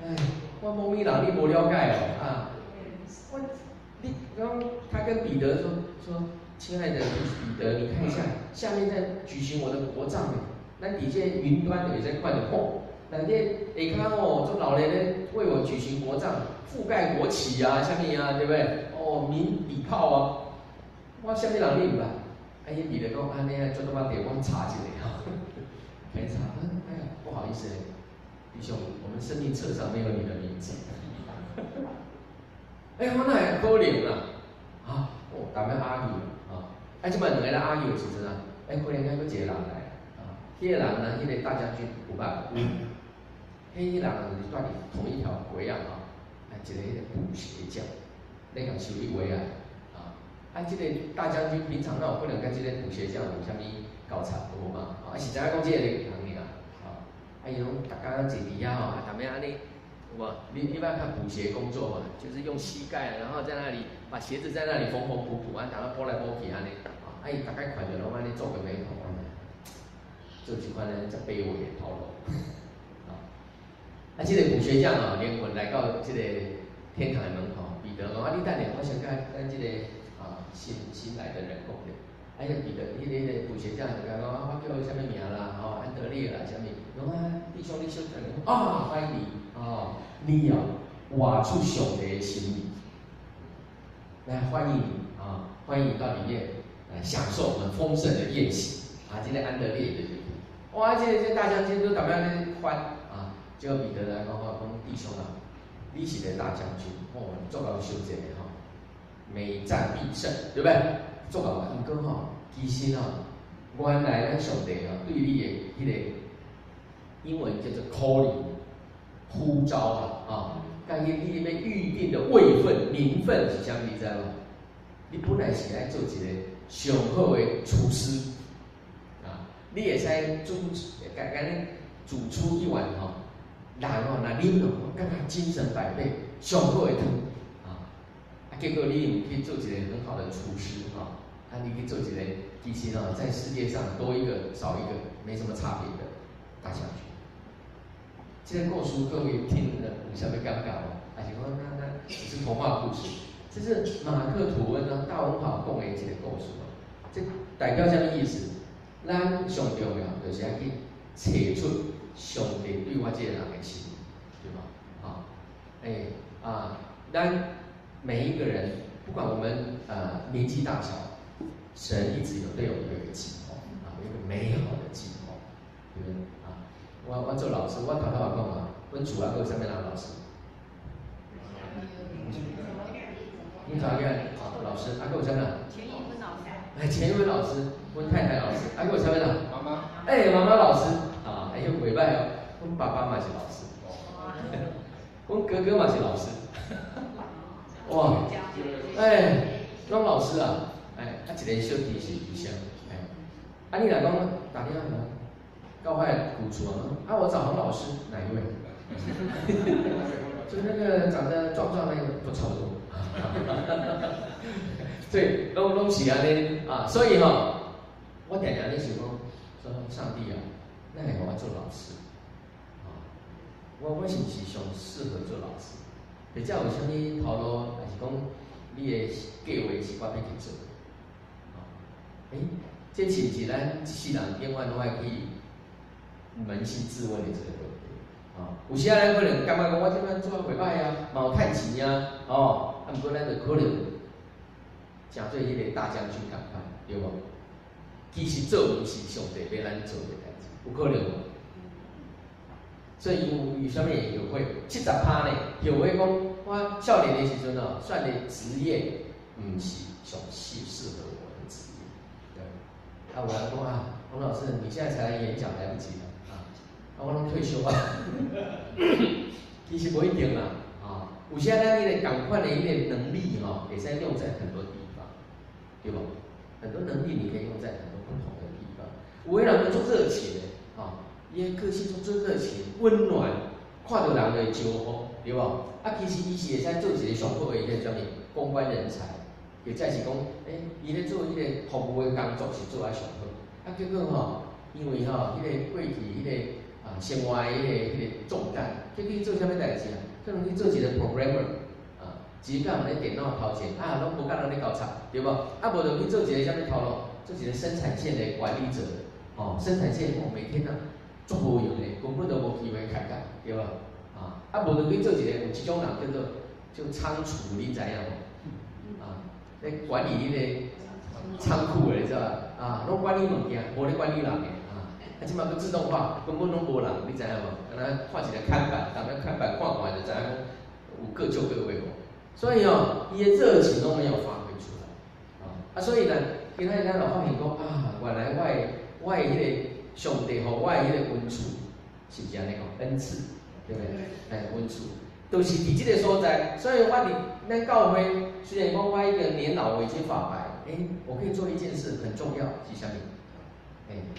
哎，我某物人你無了解哦，啊，我，你剛他跟彼得說，親愛的彼得，你看一下，下面在舉行我的國葬，咱佇這雲端會使看著，吼，人這下跤哦，做老咧咧為我舉行國葬，覆蓋國旗啊，啥物啊，對不對？哦，鳴禮炮啊，我啥物人你毋捌？啊，彼彼得講按呢啊，做多擺我查一下吼，開查，哎呀，不好意思，弟兄，我們生命冊上沒有你的名字。哎，我哪會可能啊？啊，哦，逐擺 argue 啊，啊，這擺兩個咧 argue 的時陣啊，哎，忽然間閣一個人來，啊，彼個人呢，彼個大將軍有捌有，彼個人就是蹛佇同一條軌仔啊，啊，一個彼個補鞋匠，咧共修理鞋仔，啊，啊，這個大將軍平常哪有可能佮這個補鞋匠有啥物交叉無嘛？啊，是知影講這個人爾，啊，啊，伊攏逐工坐佇遐吼，啊，逐擺按呢。有無？你捌看補鞋工作嘛？就是用膝蓋，然後在那裡把鞋子在那裡縫縫補補，啊，然後補來補去按呢，啊，伊逐擺看著攏按呢皺個眉頭，做這款呢遮卑微的頭路，啊，啊，這個補鞋匠哦，靈魂來到這個天堂的門口，彼得講啊，你等下，我先共咱這個啊新來的人講著，啊，彼個彼得，彼個補鞋匠就共講啊，我叫啥物名啦，吼，安德烈啦，啥物，講啊，弟兄你小等，啊，歡迎你，哦。你哦，活出上帝的心意，來歡迎你啊！歡迎你到裡面來享受我們豐盛的宴席啊！這個安德烈就是，哇！這個這大將軍都逐擺咧歡啊！結果彼得來講話講弟兄啊，你是個大將軍哦，足𠢕相戰的吼，每戰必勝，對不對？足𠢕，毋過吼，其實吼，原來咱上帝吼對你的彼個英文叫做 calling。呼召啊，啊，佮你欲預定的位分、名分是啥物？你知無？你本來是愛做一個上好的廚師，啊，你會使煮，共你煮出一碗吼，人吼若啉落，感覺精神百倍，上好的湯，啊，啊，結果你毋去做一個很好的廚師，哈，啊，你去做一個，其實哦，在世界上多一個少一個沒什麼差別的大將軍。這個故事各位聽了有啥物感覺無？還是講那只是童話故事？這是馬克吐溫啊，大文豪講的一個故事。這代表啥物意思？咱上重要就是愛去揣出上帝對我這個人的心，對吧？啊，欸啊，咱每一個人，不管我們年紀大小，神一直有對我們有一個計劃啊，有一個美好的計劃，對不對？啊，我做老師，我頭頭有講啊，阮厝還閣有啥物人老師？你查某囝啊，老師，還閣有啥物人？錢一芬老師。哎，錢一芬老師，阮太太老師，還閣有啥物人？媽媽。欸，媽媽老師，啊，哎呦，袂䆀哦，阮爸爸嘛是老師，阮哥哥嘛是老師，哇，欸，攏老師啊，欸，啊一個小弟是醫生，欸，啊你若講打電話到我的舊厝啊，我找洪老師，哪一位？就那個長得壯壯那個，都差不多。對，攏是按呢啊，所以吼，我定定咧想講，說上帝啊，哪會予我做老師？啊，我是毋是上適合做老師？或者有啥物頭路，還是講你的計劃是我欲去做？啊，欸，這是毋是咱一世人永遠攏愛去捫心自問的這個問題？啊，有時仔咱可能感覺講我這擺做袂䆀啊，嘛有趁錢啊，哦，啊，毋過咱就可能誠做彼個大將軍仝款，對無？其實做毋是上帝欲咱做的代誌，有可能無？所以有啥物會後悔？70%呢，後悔講我少年的時陣哦，選的職業毋是上適合我的職業。對。啊，有人講啊，洪老師，你現在才來演講，來不及了啊！啊，我攏退休啊。其實無一定啦，啊，有時咱彼個仝款的彼個能力吼，會使用在很多地方，對無？很多能力你可以用在很多不同的地方。有的人就足熱情的，吼，伊的個性足足熱情、溫暖，看著人就會招呼，對無？啊，其實伊是會使做一個上好的彼個啥物公關人才，或者是講，伊咧做彼個服務的工作是做啊上好。啊，結果吼，因為吼，彼個過去彼個啊生活的彼個重擔，結果去做啥物代誌啊？可能去做一個 programmer，啊，一工咧電腦頭前，啊，攏無佮人咧交叉，對無？啊，無就去做一個啥物頭路，做一個生產線的管理者，哦，生產線哦，每天啊，足無閒的，根本都無機會開講，對無？啊，無就去做一個有這種人叫做就倉儲，你知影無？啊，咧管理彼個倉庫的，你知無？啊，攏管理物件，無咧管理人的，啊，啊，這擺閣自動化，根本攏無人，你知影無？敢若看一個看板，逐家看板看看就知影講有各就各位無。所以哦，伊的熱情都沒有發揮出來，啊，所以呢，今仔日咱就發現講啊，原來我的彼個上帝予我的彼個恩賜，是毋是按呢講？恩賜，對不對？哎，恩賜，都是佇這個所在，所以我佇咱教會，雖然講我已經年老，我已經髮白，我可以做一件事很重要，是啥物？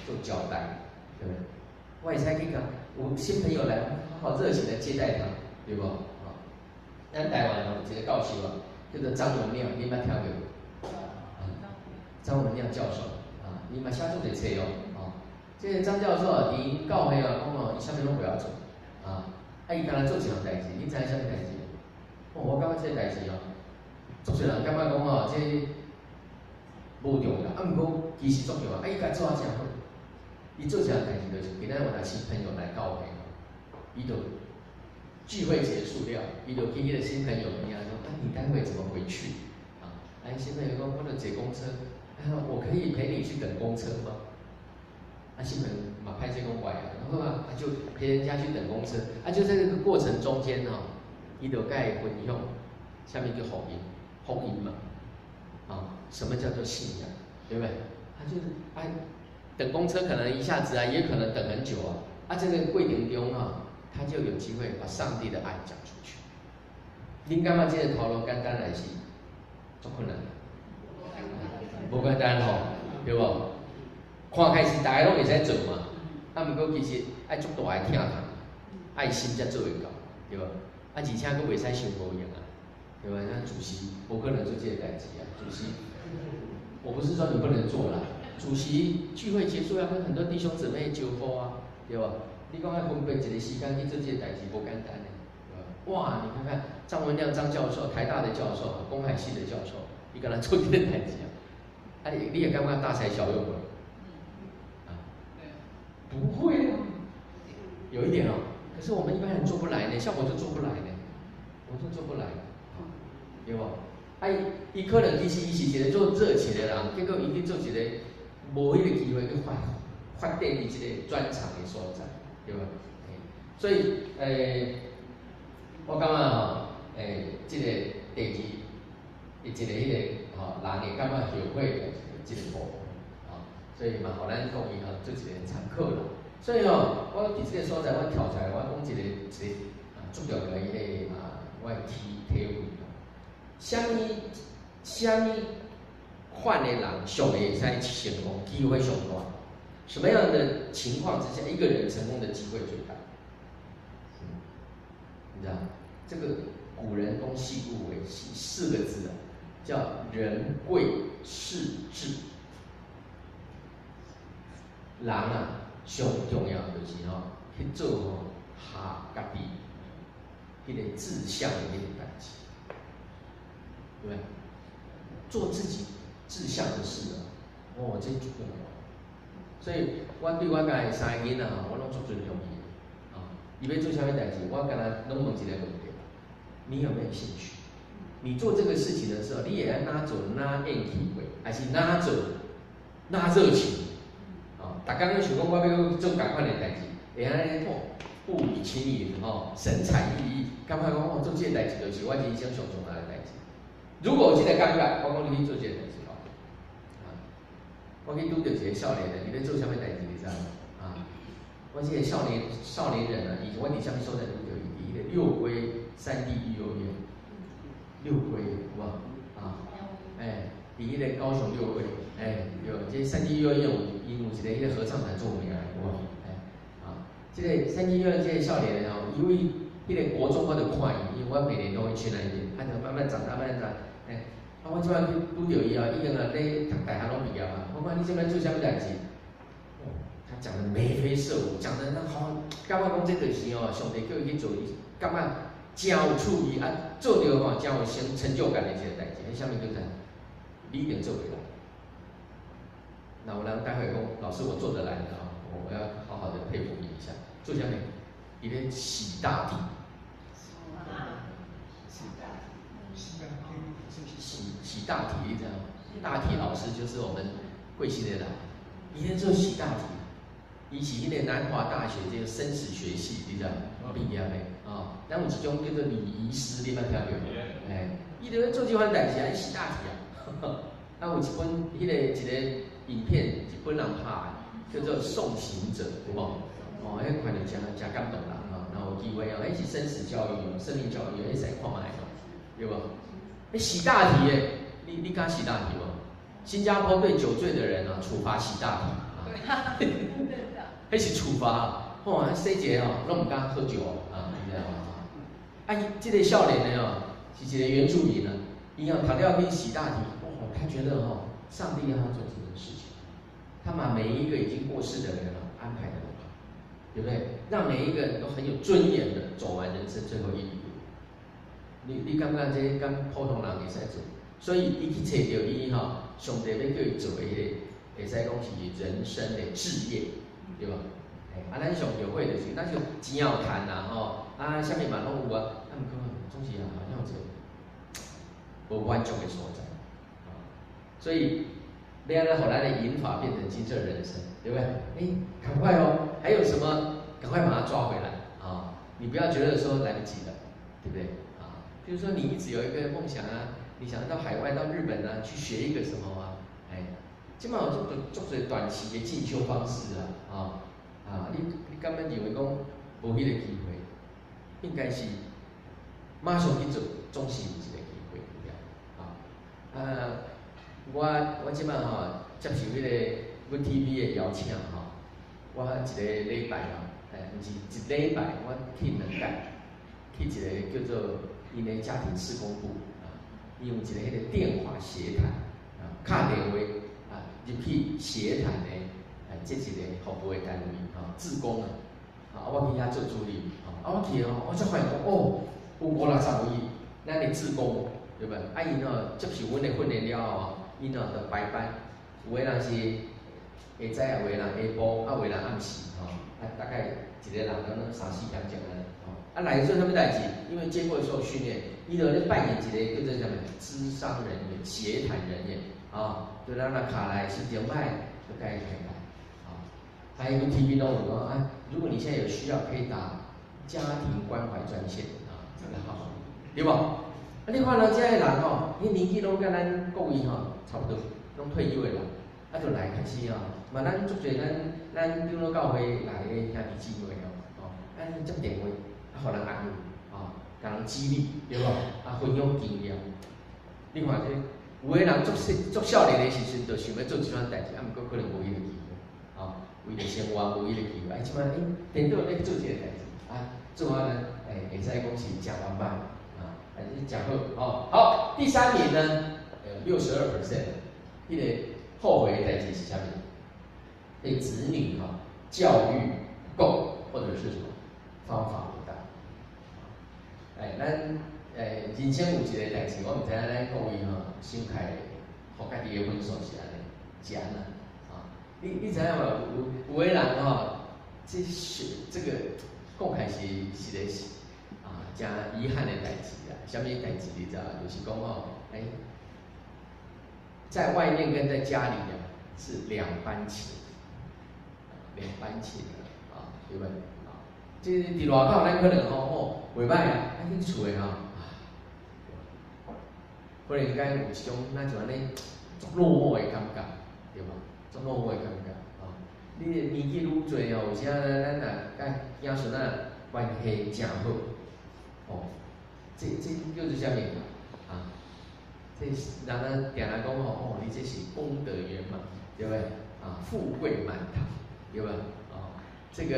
做交代，對不對？我會使去共有新朋友來，好好熱情的接待他，對無？啊，咱台灣哦，有一個教授啊，叫做張文亮，你捌聽過無？啊，張文亮教授啊，伊嘛寫足濟冊哦，哦，這個張教授啊，佇𪜶教會啊，講哦，伊啥物攏袂曉做，啊，啊，伊干焦做一項代誌，你知影啥物代誌？哦，我感覺這個代誌哦，足濟人感覺講哦，這無重要，啊，毋過其實足重要，啊，伊家做啊誠好，伊做一項代誌就是，今仔有若新朋友來教會，伊就聚會結束了，伊就去彼個新朋友邊仔講，啊，你待會怎麼回去？啊，啊，新朋友講，我就坐公車，啊，我可以陪你去等公車嗎？啊，新朋友嘛歹勢講袂啊，好啊，就陪人家去等公車，啊，就在這個過程中間吼，伊就共伊分享，啥物叫福音？福音嘛，啊，什麼叫做信仰？對不對？他就是哎，等公車可能一下子啊，也可能等很久啊，啊，這個過程中啊，他就有機會把上帝的愛講出去。恁感覺這個頭路簡單還是足困難？無簡單吼，對無？看開始大家攏會使做嘛，啊，毋過其實愛足大的疼痛，愛心才做會到，對無？啊，而且閣袂使傷無閒啊，對吧？那主席無可能做這個代誌啊，主席，我不是說你不能做啦，主席聚會結束要跟很多弟兄姊妹招呼啊，對吧？你講愛分別一個時間去做這個代誌，無簡單的，對吧？哇，你看看張文亮張教授，台大的教授，公海系的教授，伊敢若做這個代誌啊？啊，你會感覺大材小用無？啊，不會啊，有一點哦。可是我們一般人做不來呢，像我就做不來呢，我就做不來，對無？啊，伊可能其實伊是一個做熱情的人，結果伊去做一個無彼個機會去發展伊這個專長的所在，對無？所以，我感覺吼，這個第二，一個彼個吼，人會感覺後悔的這個部分，吼，所以嘛，予咱各位吼做一個參考啦。所以吼，我佇這個所在，我跳出來，我講一個啊，足重要的彼個啊，我的體會。啥物款的人上會使成功，機會上大？什麼樣的情況之下，一個人成功的機會最大？你知道，這個古人講四句話，四個字啊，叫人貴事至。人啊，上重要就是吼，去做吼合家己彼個志向的彼個代誌，對不對？做自己志向的事啊，哦，這足重要。所以，我對我家的三个囡仔吼，我攏足尊重伊的。啊，伊欲做啥物代誌，我敢若攏問一個問題：你有沒有興趣？你做這個事情的時候，你會按怎做哪興趣過，還是哪做哪熱情？啊，逐工攏想講我欲做仝款的代誌，會按呢哦，步履輕盈吼，神采奕奕，感覺講哦，做這個代誌就是我人生上重要的代誌。如果有這個感覺，我講你去做這個代誌吼。啊，我去拄著一個少年人，伊咧做啥物代誌，你知無？啊，我這個少年人啊，伊我佇啥物所在拄著伊？佇彼個六龜山地育幼院，六龜有無？啊，欸，佇彼个高雄六龜，欸，對，這三金幼兒園有𪜶有一个彼个合唱團著名的，有無？欸，啊，這个三金幼兒園這个少年的吼，因為彼个國中我就看伊，因為我每年都會去那邊，他就慢慢長大，慢慢長，欸，啊，我這擺去拄著伊哦，已經啊咧讀大學攏畢業啊，我講你這擺做啥物代誌？哦，他講得眉飛色舞，講得那好，感覺講這就是哦，上帝叫伊去做，伊感覺誠有趣味啊，做著吼誠有成就感的一个代誌，彼啥物叫做？你一定做袂來。那有人待會講，老師我做得來的啊，我要好好的佩服你一下。做啥物？伊咧洗大體。洗大體，洗大體，你知道嗎？大體老師就是我們貴姓的人，伊咧做洗大體，伊是彼个南華大學這個生死學系，你知道嗎？畢業的啊。咱有一種叫做禮儀師，你捌聽過無？欸，伊就咧做這款代誌啊，伊洗大體啊。啊，有一本彼个一个影片，日本人拍的，叫做《送行者》，有無？哦，彼看著誠誠感動人吼。然後有機會哦，彼是生死教育哦，生命教育，彼使看覓哦，對無？彼洗大體的，你敢洗大體無？新加坡對酒醉的人啊，處罰洗大體啊。彼是處罰，吼，洗一下吼，攏毋敢喝酒啊，你知道嗎？啊，伊這个少年的哦，是一個原住民啊，伊哦讀了去洗大體，哦，他覺得吼，上帝要他做這件事情，他把每一個已經過世的人啊安排得很好，對不對？讓每一個人都很有尊嚴的走完人生最後一里路。你感覺這敢普通人會使做？所以伊去揣著伊吼，上帝欲叫伊做的彼个，會使講是人生的志業，對無？啊，咱上著會就是，咱就錢有趁啦吼，啊，啥物嘛攏有啊，啊，毋過總是啊，好像有一个無滿足的所在，啊，所以欲按怎予咱的銀髮變成金色人生，對不對？欸，趕快哦，還有什麼？趕快把它抓回來啊！你不要覺得說來不及了，對不對？啊，比如說你一直有一個夢想啊，你想要到海外到日本啊去學一個什麼啊？欸，這馬有足足濟短期的進修方式啊，啊啊！你敢欲認為講無彼個機會？應該是馬上去做，總是有一個機會，對不對？啊啊！我這馬吼接受彼個 ViuTV 的邀請吼，我一個禮拜吼，欸，毋是一禮拜，我去兩擺，去一個叫做𪜶的家庭事工部啊，伊有一個彼個電話協談啊，敲電話啊入去協談的，欸，這一個服務的單位吼，志工啊，啊，我去遐做助理，啊，我去哦，我才發現講哦，有五六十位咱的志工，對不對？啊，𪜶哦接受阮的訓練了後，𪜶哦就排班，有的人是下早，有的人下晡，啊，有的人暗時，吼，啊，大概一個人攏三四點鐘按呢，吼，啊，來做啥物代誌？因為經過受訓練，伊就咧扮演一個叫做啥物？諮商人員、協談人員，啊，就咱若敲來心情歹，就共伊開來，啊，還有 TV 攏有講啊，如果你現在有需要，可以打家庭關懷專線，啊，這個好，對無？啊，你看咱遮的人吼，伊年紀攏佮咱各位吼差不多，攏退休的人，啊，就來開始吼，嘛咱足濟咱長老教會來的兄弟姊妹哦，吼，咱接電話，啊，予人安慰，吼，共人激勵，對無？啊，分享經驗。你看這有的人足細足少年的時陣，就想欲做這款代誌，啊，毋過可能無彼個機會，吼，為著生活無彼個機會，啊，這擺欸，顛倒咧做這個代誌，啊，做完呢，欸，會使講是誠圓滿，啊，還是誠好，哦，好，第三名呢，62%，彼個後悔的代誌是啥物？對子女哈教育不夠，或者是什麼方法不當。欸，咱欸人生有一個代誌，我毋知影咱各位吼想起來，予家己的分數是按呢，是按怎？啊，你知影無？有的人吼，這是這個講起來是一個啊，誠遺憾的代誌啊。啥物代誌你知影？就是講吼，欸，在外面跟在家裡啊是兩般情，兩般情啊，對不對？啊，這佇外口咱可能吼吼袂歹啊，啊去厝的吼，可能該有一種咱就按呢足落寞的感覺，對無？足落寞的感覺，吼。你的年紀愈濟吼，有時咱若佮子孫仔關係誠好，哦，這叫做啥物？啊，這人啊定定講吼，哦，你這是功德圓滿，對不對？啊，富貴滿堂，對吧？哦，這個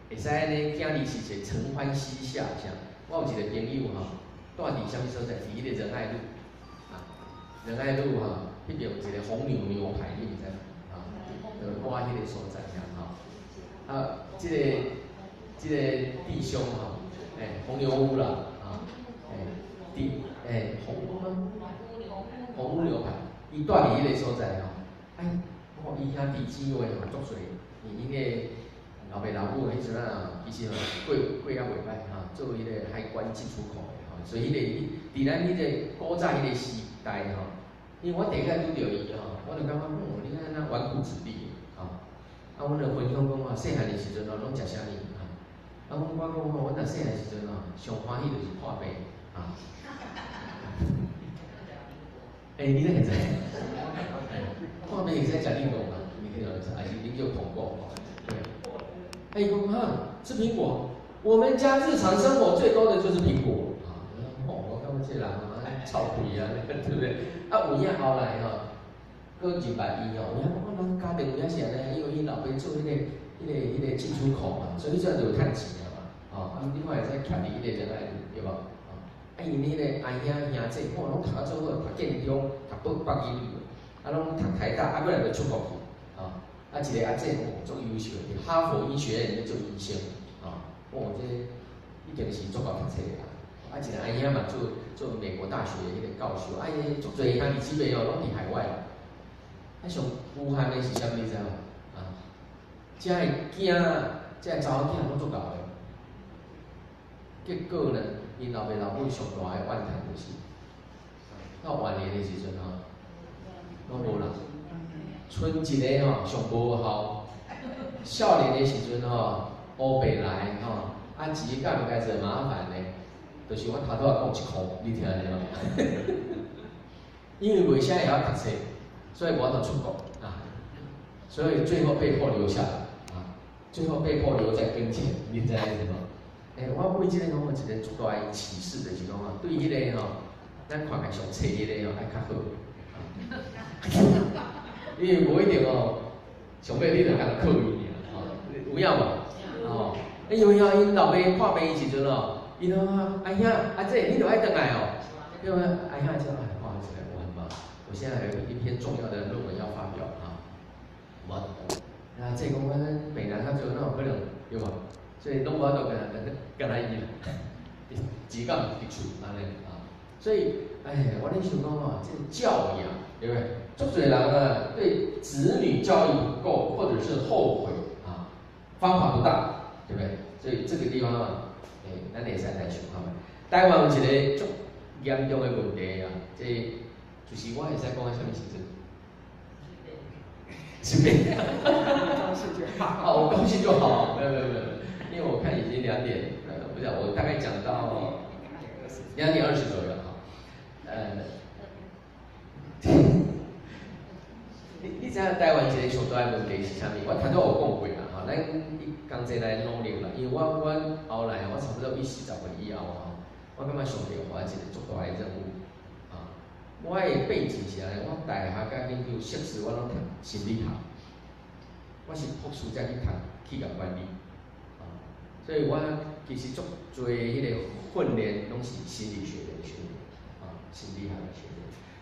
會使按呢，囝兒是一個承歡膝下，像我有一個朋友吼，住佇啥物所在？佇彼個仁愛路，啊，仁愛路吼，彼邊有一個紅牛牛排，你毋知？啊，就掛彼個所在遐吼。啊，這個弟兄吼，欸，紅牛屋啦，啊，欸，弟，欸，紅屋嗎？紅屋牛排，伊住佇彼個所在吼，哎，哦，伊兄弟姊妹吼足濟，伊𪜶个老爸老母彼陣啊，其實吼過過猶袂䆀哈，做彼個海關進出口的吼，所以彼個佇咱彼個古早彼個時代吼，因為我第一擺拄著伊吼，我就感覺，哦，你看那紈絝子弟吼，啊，阮就分享講吼，細漢的時陣吼，攏食啥物啊？啊，阮我講吼，阮若細漢時陣吼，上歡喜就是破病啊。欸，你哪會知？破病會使食檸檬嘛？你可以講，還是啉叫蘋果？對。欸，伊講哈，吃蘋果。我們家日常生活最多的就是蘋果。啊，哦，我感覺這人啊，臭屁啊，對不對？啊，有影後來吼，閣認捌伊吼，有影講咱家庭有影是按呢，因為𪜶老爸做彼個進出口嘛，所以彼陣就有趁錢啊嘛。哦，啊，你看會使徛佇彼個仁愛路，對無？啊，𪜶彼個阿兄兄姊，哦，攏讀啊足好，讀建中、讀北北一女，啊，攏讀台大，啊，過來就出國去，啊，啊，一個阿姊哦，足優秀，佇哈佛醫學院咧做醫生，啊，哦，這一定是足夠讀冊的啦。啊，一個阿兄嘛做做美國大學彼個教授，啊，伊足濟兄弟姊妹哦，攏佇海外。啊，上遺憾的是啥物你知無？啊，遮的囝，遮的查某囝攏足𠢕的，結果呢？𪜶老爸老母上大的怨嘆就是，到晚年的時陣吼，攏無人，賰一个吼上無孝，少年的時陣吼，烏白來吼，啊錢敢毋該惹麻煩呢？就是我頭拄仔講一箍，你聽著無？因為袂啥會曉讀冊，所以無法度出國啊，所以最後被迫留下來啊，最後被迫留在跟前，你知影意思無？欸，我為這个講有一個足大的啟示，就是講啊，對彼個吼，咱看起來上冊彼個吼，愛較好，因為無一定哦，上尾你就共靠伊爾，吼，有影無？吼，因為哦，𪜶老爸看病的時陣哦，伊講啊，阿兄，阿姊，你著愛轉來哦，對無？阿兄就哎，不好意思，我很忙，我現在還有一篇重要的論文要發表啊，無法度。阿姊講，阮病人較濟，哪有可能，對無？所以攏無法度共他伊啦，錢敢毋佇厝按呢啊，所以哎，我咧想講吼，這個教養，對不對？足濟人啊，對子女教育不夠，或者是後悔啊，方法不當，對不對？所以這個地方啊，欸，咱會使來想看覓。台灣有一個足嚴重的問題啊，這就是我會使講到啥物時陣？隨便。高興就好。哦，我高興就好，沒有沒有沒有，因為我看已經2點，不是，我大概講到2點20左右哈，你知影台灣一個上大的問題是啥物？我頭拄有講過啦，吼，咱共齊來努力啦，因為我後來我差不多40歲以後吼，我感覺上帝予我一個足大的任務，啊，我的背景是按呢，我大學佮研究碩士我攏讀心理學，我是博士才去讀企業管理，啊，所以我其實足濟彼個訓練攏是心理學的訓練，啊，心理學的訓練。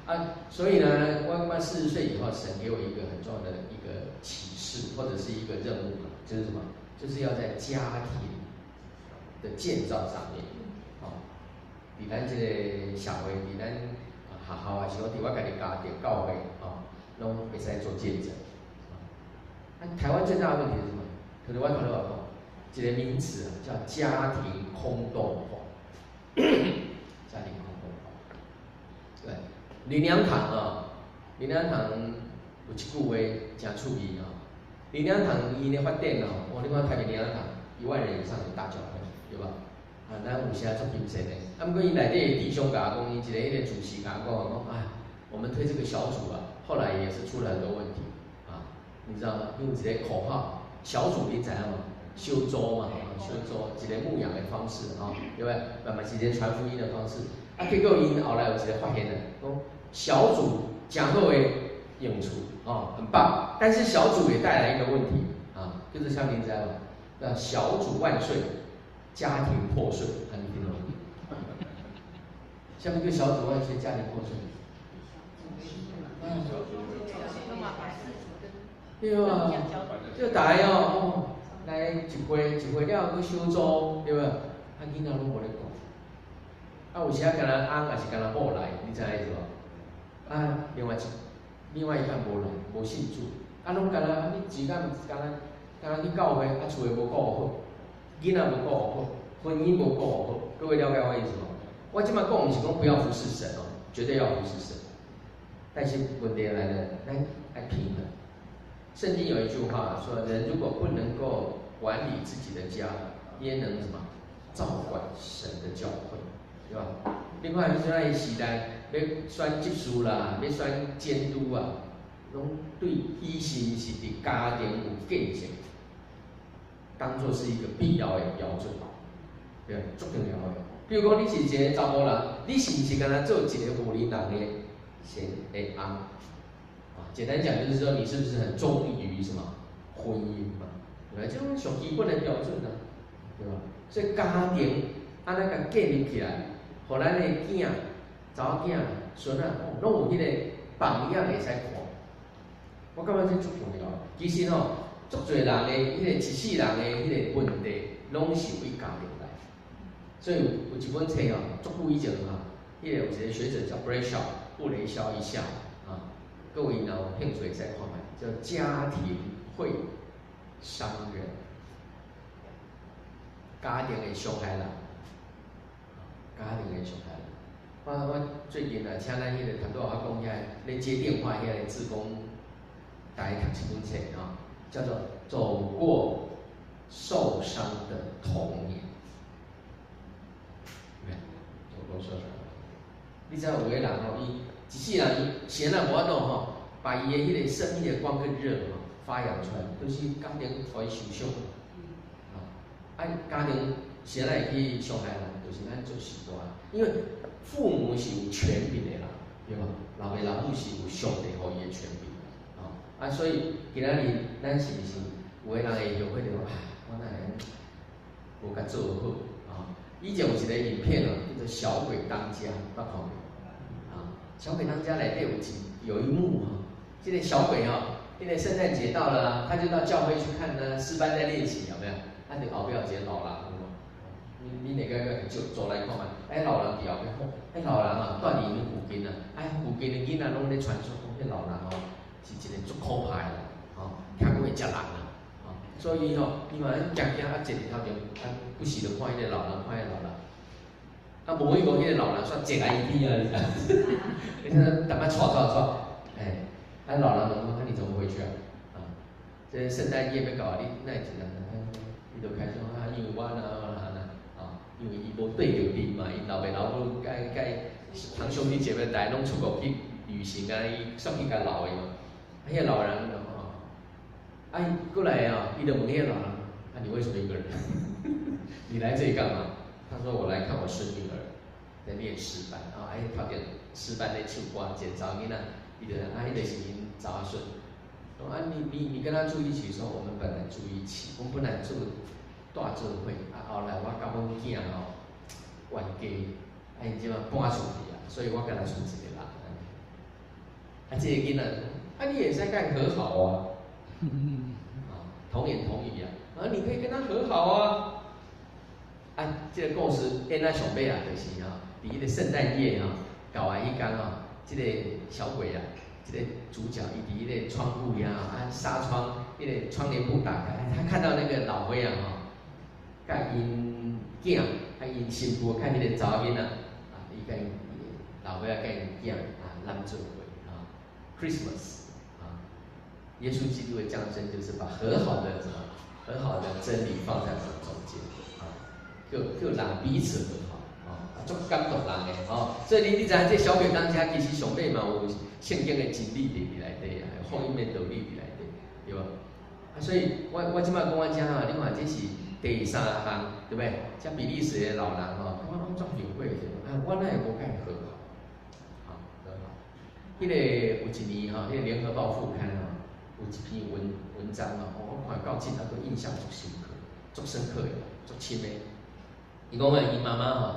啊，所以呢，我感覺40歲以後，神給我一個很重要的一個啟示，或者是一個任務，就是什麼？就是要在家庭的建造上面，哦，佇咱這個社會，佇咱學校，還是講佇我家己家庭教會，哦，攏會使做見證。啊，台灣最大的問題是什麼？可能我頭拄有講，一個名詞啊，叫家庭空洞化。家庭空洞化，對。靈糧堂啊，靈糧堂有一句話誠趣味啊。靈糧堂𪜶的發展哦，哦，你看台北靈糧堂1萬人以上的大教會，對吧？啊，咱有時足謹慎的。啊，毋過𪜶內底的弟兄共我講，𪜶一個彼個主席共我講，講哎，我們推這個小組啊，後來也是出了很多問題啊，你知道嗎？因為一個口號，小組你知影無？小組嘛，小組一個牧養的方式啊，對不對？慢慢是一個傳福音的方式。啊，結果𪜶後來有一個發現啊，講小組誠好的用處哦，很棒。但是小組也帶來一個問題啊，就是像您知道，那小組萬歲，家庭破碎，啊，你聽懂嗎？啥物叫小組萬歲，家庭破碎？嗯，對啊，這個大家哦，來一會一會了去小組，對無？啊，囡仔攏無咧顧，啊，有時啊，干焦翁抑是干焦某來，你知影意思無？啊，另外一半無來，無信主，啊，攏干焦你時間干焦干焦去教會，啊，厝的無顧好，囡仔無顧好，婚姻無顧好，各位了解我意思無？我這擺講毋是講不要服侍神哦，絕對要服侍神，但是問題來了，咱愛平衡。聖經有一句話說：人如果不能夠管理自己的家，焉能什麼照管神的教會，對吧？另外，就是那時代欲選執事啦，欲選監督啊，攏對伊是毋是佇家庭有見證，當做是一個必要的標準，對，足重要的。比如講，你是一個查某人，你是毋是干焦做一個婦人人的賢的翁？啊，簡單講就是說，你是不是很忠於什麼婚姻嘛？對吧？這種上基本的標準啊，對吧？所以家庭按呢共建立起來，予咱的囝、查某囝、孫仔，攏有彼個榜樣會使看。我感覺這足重要。其實吼，足濟人的彼個一世人的彼個問題，攏是為家庭來。所以有一本冊哦，足久以前啊，彼個有一個學者叫 Bradshaw，布雷肖一下啊，各位若有興趣會使看覓，叫《家庭會傷人》，家庭會傷害人，家庭會傷害人。我最近啊，請咱彼個談到我講遐咧接電話遐個志工，來讀一本冊啊，叫做《走過受傷的童年》。走過受傷。你知影有個人吼，伊一世人伊閒來無法度吼，把伊的彼個生命的光跟熱吼發揚出來，都是家庭予伊受傷。啊，家庭誰來去傷害人？就是咱做序大，因為父母是有權柄的啦，對無？老爸老母是有上帝予伊的權柄，啊，所以今仔日咱是毋是有的人會後悔著？啊，我哪會無共做好啊？以前有一個影片哦，叫做《小鬼當家》，捌看無？啊，《小鬼當家》內底有一幕哈，這個小鬼哈，因為聖誕節到了，他就到教會去看呢，詩班在練習，有沒有？啊，佇後壁有一個老人，你你哪個就走來看覓？哎，老人佇後壁，哎，老人啊，蹛佇𪜶附近啊，哎，附近的囡仔攏咧傳說講，彼老人吼是一個足可怕的，吼，聽講會食人啊，吼，所以吼，伊嘛驚驚啊，坐佇頭前，啊，不時就看彼個老人，看彼個老人，啊，無伊無彼個老人煞坐來伊邊啊，你知？你看淡仔掣掣掣，哎，啊，老人問講，啊，你怎麼回去啊？啊，這聖誕夜欲到啊，你哪會一個人？伊就開始講啊，因為我啊，啊，因為伊無綴著陣嘛，𪜶老爸老母佮佮堂兄弟姐妹大家攏出國去旅行啊，伊煞去共留的嘛。啊，彼個老人吼，啊，過來啊，伊就問彼個老人，啊，你為什麼一個人？你來這裡幹嘛？他說我來看我孫女兒在練詩班啊，哎，頭前詩班咧唱歌，一個查某囡仔，伊就啊，彼個是𪜶查孫。啊，你跟他住一起的時候，我們本來住一起，我們本來住蹛做伙，啊，後來我佮阮囝吼冤家，啊，𪜶這擺搬出去啊，所以我干焦賰一個人。啊，這個囡仔，啊，你會使佮和好啊，啊，童言童語啊，啊，你可以跟他和好啊。啊，這個故事演到上尾啊，就是吼，佇彼個聖誕夜吼，搞完彼工吼，這個小鬼啊，這個主角伊佇彼個窗戶遐啊，紗窗，彼個窗簾布打開，他看到那個老歲仔吼，佮𪜶囝，啊𪜶新婦佮彼個查某囡仔，啊，伊佮𪜶老歲仔佮𪜶囝啊攬做伙啊，Christmas 啊，耶穌基督的降生就是把和好的什麼和好的真理放在我們中間啊，叫叫人彼此和好啊，足感動人的吼。所以你知影這小鬼當家其實上尾嘛有聖經的真理佇內底啊，福音的道理佇內底，對無？啊，所以我這擺講到遮吼，你看這是第三項，對不對？這比利時的老人吼，我攏足後悔的，啊，我哪會無共伊和好？好，和好。彼个有一年吼，彼个聯合報副刊吼，有一篇文章吼，我看到今猶閣印象足深刻，足深刻的，足深的。伊講啊，伊媽媽吼，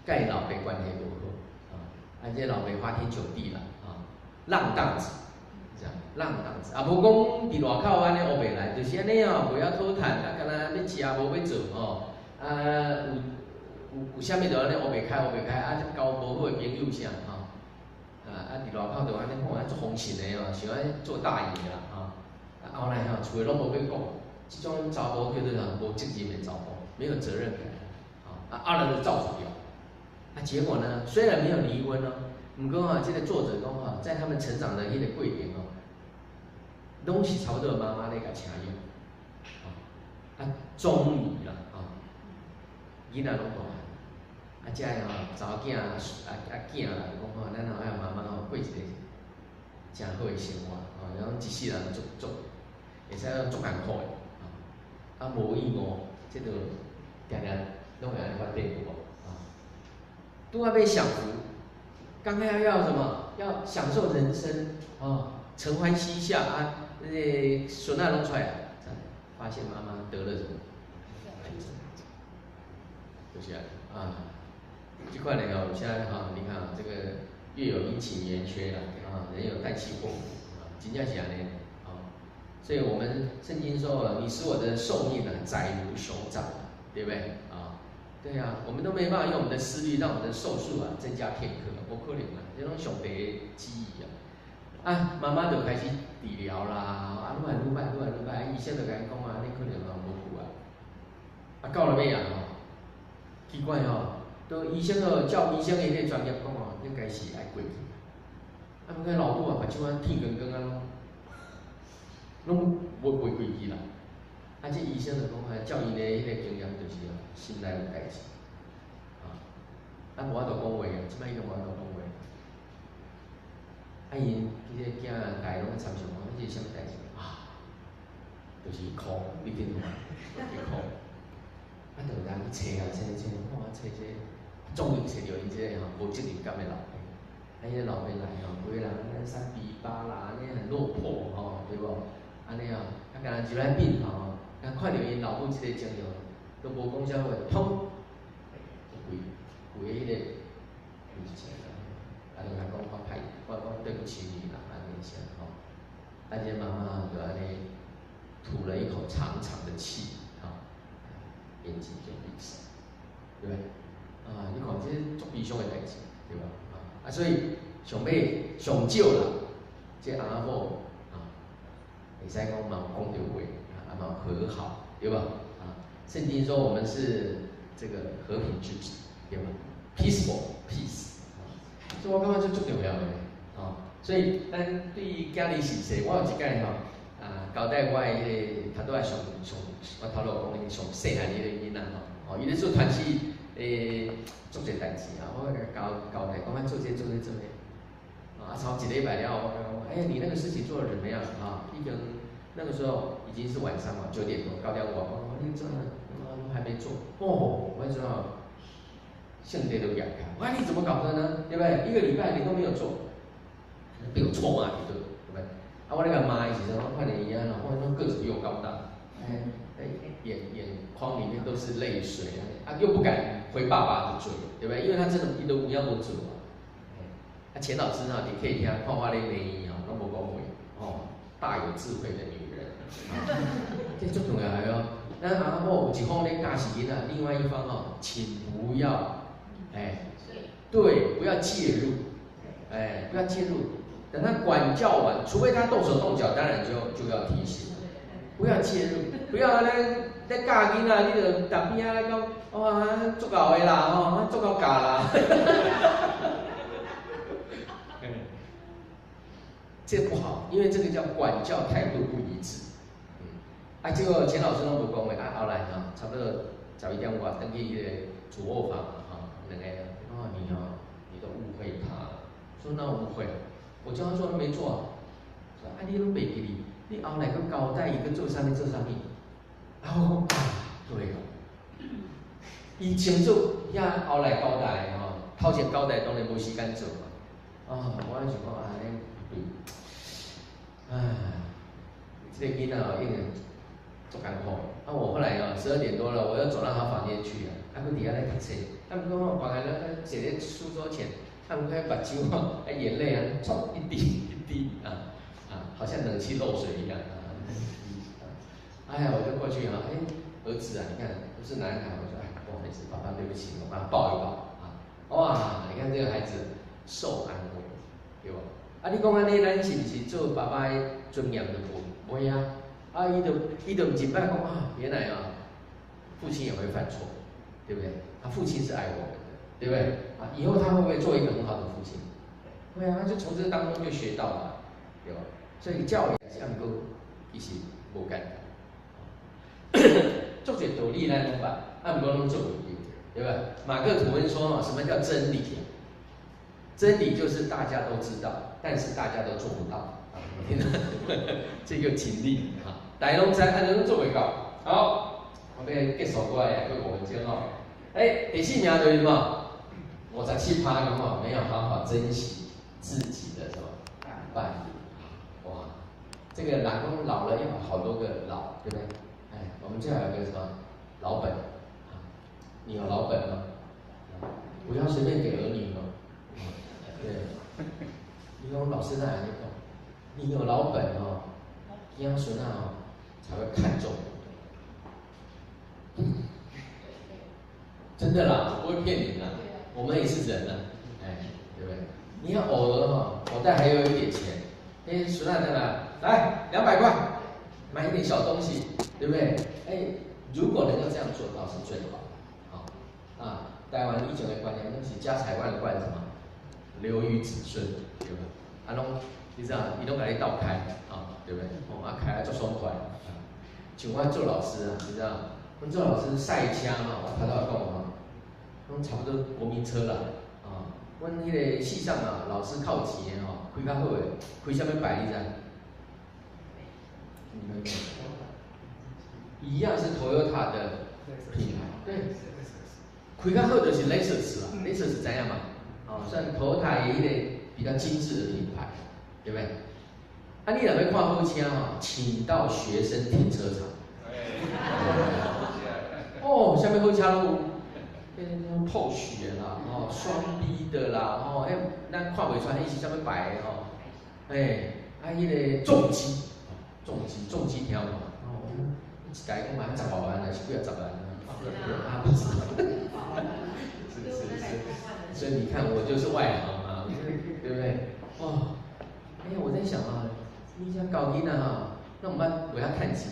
佮伊老爸關係無好，啊，這老爸花天酒地啦，啊，浪蕩子，這樣浪蕩子，啊，無講佇外口按呢烏白來，就是按呢哦，袂曉討趁，啊，敢若欲食無欲做吼，啊，有啥物就按呢烏白開烏白開，啊，交無好的朋友啥吼，啊，佇外口就按呢看，足風神的哦，喜歡做大爺啦，吼，啊，後來吼，厝的攏無欲顧，這種查某叫做啥？無責任的查某，沒有責任感，啊，後來就造出掉，啊，結果呢，雖然沒有離婚哦，毋過啊，這個作者講哈，在他們成長的彼個過程哦，攏是差不多媽媽咧共請養，啊，終於啦，啊，囡仔攏大漢，啊，這个吼查某囝啊啊囝啦，講吼，咱吼愛媽媽吼過一個誠好的生活，吼，然後一世人足足，會使講足艱苦的，啊，無意外，這個定定攏會按呢發展有無？啊，拄仔欲享福，剛剛要什麼？要享受人生啊，承歡膝下啊，那個孫仔攏出來，發現媽媽得了什麼？癌症，就是啊，這塊呢哦，現在哈，你看啊，這個月有陰晴圓缺啦，啊，人有旦夕禍福啊，真正是按呢啊，所以我們聖經說，你使我的壽命呢，窄如熊掌，對不對啊？對啊，我們都沒辦法用我們的私欲讓我們的壽數啊增加片刻，無可能啊，這攏上帝的旨意啊。啊，媽媽就開始治療啦，啊，愈來愈歹，愈來愈歹，醫生就共伊講啊，你可能啊無救啊。啊，到了尾啊吼，奇怪吼，都醫生哦，照醫生的彼個專業講哦，應該是愛過去。啊，毋過老母啊，目睭啊天光光啊，攏無袂過去啦。啊，這醫生就講啊，照𪜶的彼個經驗就是哦，心內有代誌。啊，啊無法度講話啊，這擺伊都無法度講話。啊，𪜶彼個囝逐个攏參詳講，這是啥物代誌？啊，就是哭，你聽到無？伊哭。啊，就人去揣啊，揣揣，看揣這，終於揣著𪜶這個吼無責任感的老爸。啊，彼個老爸來吼，規個人按呢三比八啦，按呢很落魄吼，對無？按呢哦，啊，共人入來病房吼，啊，看著𪜶老母這個情形，都無講啥話，砰，就規規個彼個規起來，啊，就共講我歹，我對不起你啦，按呢啥吼。啊，這媽媽就按呢吐了一口長長的氣，吼，眼睛就閉上，對不對？啊，你看這足悲傷的代誌，對吧？啊，所以上尾上少啦，這翁仔某啊，會使講嘛有講著話，啊嘛有和好，對吧？啊，聖經說我們是這個和平之子，對吧？Peaceful peace，所以我感覺這足重要的，啊，所以咱對於囝兒洗禮，我有一擺吼，啊，交代我的彼個，頭拄仔上上，我頭路講的上細漢彼個囡仔吼，哦，伊咧做團契，做這代誌啊，我共交代講，啊做這做這做彼，啊，超一禮拜了後，我講，哎，你那個事情做得怎麼樣？啊，已經那個時候已經是晚上嘛，9點多，9點外，我講你做，我還沒做，哦，我說聖帝都舉開，哇，你怎麼搞的呢？對不對？一個禮拜你都沒有做，被我臭罵一頓，對不對？啊，我咧共罵的時陣，我看見伊啊，我說個子又高大，哎，眼眶裡面都是淚水，啊，又不敢回爸爸的嘴，對不對？因為他真的伊都有影無做嘛。啊，錢老師呢，你可以聽看我咧罵伊哦，攏無講話，哦，大有智慧的女人，啊，這足重要的哦。咱翁仔某有一方咧教示囡仔，另外一方哦，請不要，哎，對，不要介入，哎，不要介入。等他管教完，除非他動手動腳，當然就要提醒，不要介入，不要咧咧教囡仔，你就佇邊仔咧講，哇，足𠢕的啦，吼，足夠教啦。這不好，因為這個叫管教態度不一致。嗯，啊，這個錢老師攏無講話，啊，後來吼，差不多11點外，轉去彼個主臥房吼，兩個，哦，你哦，你都誤會他了。說哪有誤會？我叫他做，他沒做啊。說啊，你攏袂記哩，你後來閣交代伊閣做啥物做啥物？啊，我講啊，對哦，伊清楚遐後來交代吼，頭前交代當然無時間做嘛。啊，我想講按呢對，唉，這個囡仔哦，已經足艱苦。啊，我後來啊，12點多了，我又走到他房間去啊，啊，閣佇遐咧讀冊，啊，毋過我關來咧，坐咧書桌前，啊，毋過目睭吼，啊，眼淚啊，唰一滴一滴啊啊，好像冷氣漏水一樣啊。哎呀，我就過去哈，哎，兒子啊，你看不是男孩，我說哎，不好意思，爸爸對不起，我把他抱一抱啊。哇，你看這個孩子受安慰，對無？啊，你講按呢，咱是毋是做爸爸的尊嚴就無？袂啊，啊，伊就一擺講啊，原來啊，父親也會犯錯，對不對？他父親是愛我們的，對不對？啊，以後他會不會做一個很好的父親？會啊，他就從這當中就學到了，對吧？所以教育是按過，其實無簡單。足濟道理咱攏捌，啊，毋過攏做袂到，對吧？馬克吐溫說什麼叫真理？真理就是大家都知道，但是大家都做不到啊！這個真理啊，大家攏知，啊，攏做袂到。好，我欲結束過來閣5分鐘哦。哎，第四名就是什麼？57趴的話，沒有好好珍惜自己的什麼伴侶。哇，這個老公老了要好多個老，對不對？哎，我們最好有個什麼老本？你有老本嗎？不要隨便給兒女哦。對，你講老師那樣講，你有老本哦，子孫啊哦才會看重。真的啦，我不會騙你的，我們也是人啊，哎，對不對？你要偶爾哈，口袋還有一點錢，哎，孫仔在哪？來200塊，買一點小東西，對不對？哎，如果能夠這樣做到是最好的。好啊，台灣以前的觀念攏是家財萬貫什麼，留於子孫，對吧？啊，攏你知道，伊攏共你鬥開，啊，對不對？哦，啊，開啊足爽快。像我做老師啊，你知道，阮做老師賽車哈，我頭拄仔講哈，攏差不多國民車啦，啊，阮彼個系上啊，老師較有錢的吼，開較好的，開啥物牌你知？你們一樣是 Toyota 的品牌，對，開較好就是 Lexus 啦，Lexus 知影嘛？哦，算 Toyota 的彼個比較精緻的品牌，對不對？啊，你若欲看好車吼，請到學生停車場。哦，啥物好車攏有，那種 Porsche 啦，哦，雙 B 的啦，哦，欸，咱看袂出來彼是啥物牌的吼，欸，啊，彼個重機，重機，重機聽有無？哦，一台講嘛10外萬還是幾仔十萬？啊，不止。是是是，所以你看我就是外行嘛，對不對？哦，哎呀，我在想啊，你遮教囡仔哈，咱毋捌為遐趁錢，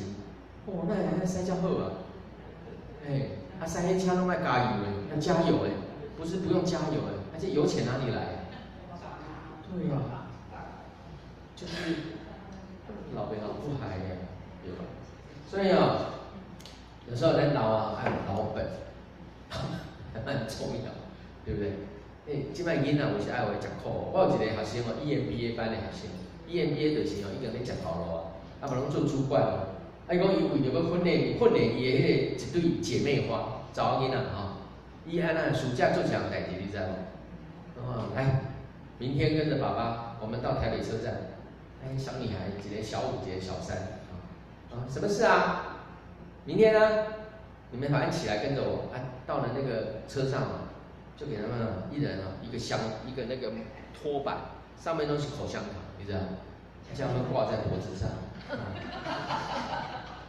哦，哪會駛遮好啊？哎，啊，駛彼車攏愛加油的，要加油的，不是不用加油的，而且油錢哪裡來？對啊，就是老爸老母害的，對吧？所以啊，有時候咱老啊，愛老本，還蠻重要，對不對？欸，這擺囡仔有時愛會食苦。我有一個學生哦，EMBA 班的學生，EMBA 就是哦，已經咧食頭路啊，啊嘛攏做主管哦。啊，伊講伊為著欲訓練伊的彼個一對姐妹花，查某囡仔吼，伊按怎暑假做一項代誌，你知無？哦，來，明天跟着爸爸，我們到台北車站。哎，小女孩，一個小五，一個小三，啊，什麼事啊？明天呢？你們早上起來跟着我，啊，到了那個車上，就給他們一人啊一個箱，一個那個托板，上面都是口香糖，你知道？叫他們掛在脖子上。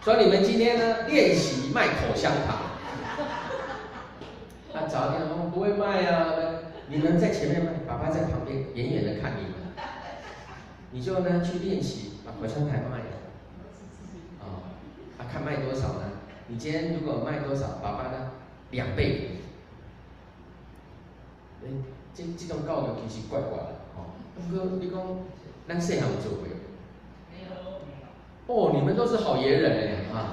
所以你們今天呢練習賣口香糖。啊，早點我們不會賣啊，你們在前面賣，爸爸在旁邊遠遠的看你們。你就呢去練習把口香糖賣了。啊，啊看賣多少呢？你今天如果賣多少，爸爸呢2倍。欸，這種教育其實怪怪的，吼。毋過你講，咱細漢有做過？沒有。哦，你們都是好野人欸，哈。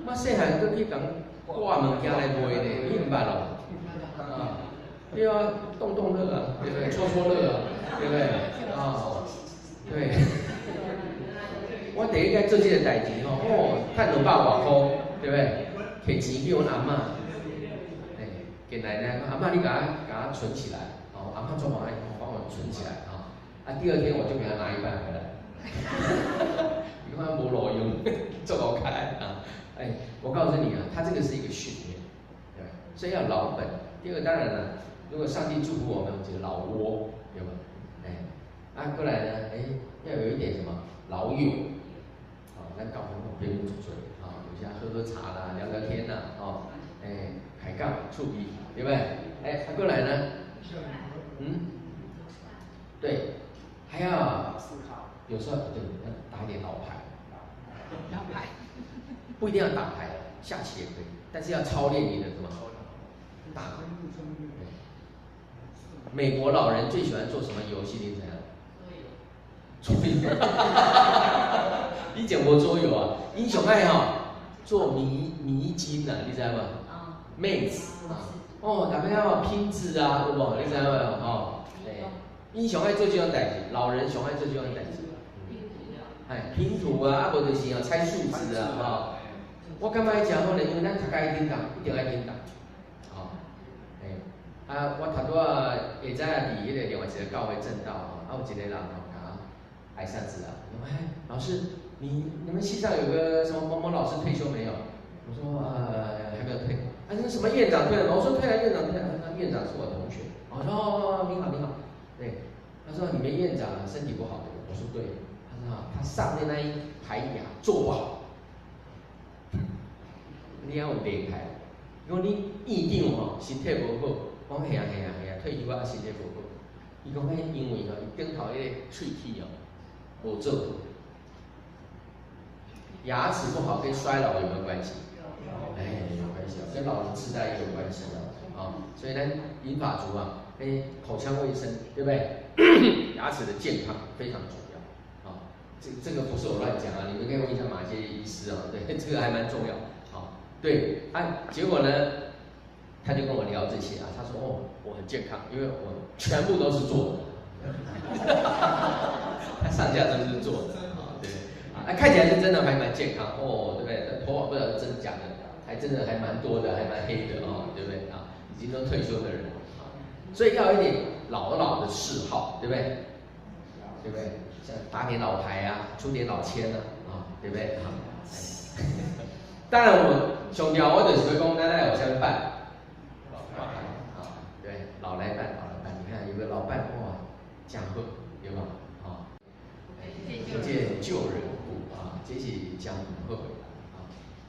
我細漢閣去共掛物件來賣呢，你毋捌咯？啊，對啊，動動樂啊，對不對？戳戳樂啊，對不對？啊，對。我第一擺做這個代誌吼，哦，趁200外箍，對不對？提錢去阮阿嬤，欸，給奶奶講，阿嬤你共我存起來，哦，阿嬤做歡喜，幫我存起來啊。啊，第二天我就給他拿一半回來。你看無路用，做好開啊！哎，我告訴你啊，他這個是一個訓練，對，所以要老本。第二個當然了，如果上帝祝福我們，這個老窩，對吧？哎，啊，過來呢，哎，要有一點什麼老友，啊，咱搞朋友別用嘴啊，有些喝喝茶啦，聊聊天啦，哦，哎，開槓觸鼻，對不對？哎，啊，過來呢，嗯，對，還要有時候對，要打點老牌，老牌，不一定要打牌，下棋也可以，但是要操練你的什麼？大腦。美國老人最喜歡做什麼遊戲？你知影？桌遊。你講過桌遊啊？𪜶上愛吼做迷宮啊，你知無？Maze 啊，哦，大家要拼字啊，有無？你知無？哦，對，𪜶上愛做這種代誌，老人上愛做這種代誌。哎，拼圖啊，啊無就是哦猜數字啊，吼。我感覺誠好咧，因為咱讀甲愛叮當，一定愛叮當。吼，哎，啊，我頭拄仔下早佇彼個另外一個教會證道吼，啊有一個人吼，共我挨啥子啊？哎，老師，你們系上有個什麼某某老師退休沒有？我說還沒有退。啊，那什麼院長退了嗎？我說退了，院長退了。那院長是我同學。我說哦，你好你好。對，他說你們院長身體不好。我說對。他說他上面那一排牙做不好。你要有厲害，因為你院長吼身體無好，講係啊係啊係啊，退休啊身體無好。伊講彼因為吼，伊頂頭彼個喙齒哦無做好，牙齒不好跟衰老有沒有關係？哎，有關係啊，跟老人痴呆也有關係啊。啊，所以呢，銀髮族啊，哎，口腔衛生對不對？牙齒的健康非常重要。啊，這個不是我亂講啊，你們可以問一下馬偕醫師啊，對，這個還蠻重要。好，對，啊，結果呢，他就跟我聊這些啊，他說哦，我很健康，因為我全部都是坐的，他上下都是坐的啊，對，啊，看起來是真的還蠻健康哦，對不對？頭髮不知道是真假的，還真的還蠻多的，還蠻黑的哦，對不對啊？已經都退休的人啊，所以要有一點老老的嗜好，對不對？對不對？像打點老牌啊，出點老千啊，啊，對不對？啊，當然我上條我就是講，咱愛有啥物伴，啊，對，老來伴，老來伴，你看有個老伴哇，真好，對吧？啊，不見舊人故啊，這是真好的啊。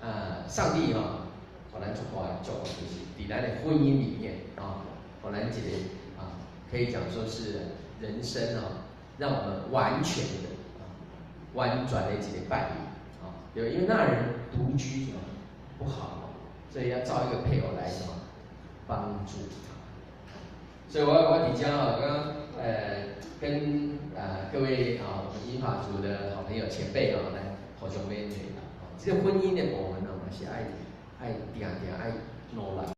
啊，上帝哈，予咱足大的祝福就是佇咱的婚姻裡面啊，予咱一個啊，可以講說是人生啊，讓我們完全的啊，完全的一個伴侶啊，對，因為那人獨居什麼不好，所以要找一個配偶來什麼幫助他。所以我佇遮啊，剛剛跟各位啊，我們銀髮族的好朋友前輩啊，來互相勉勵啦。這個婚姻的部分啊，嘛是愛愛定定愛努力。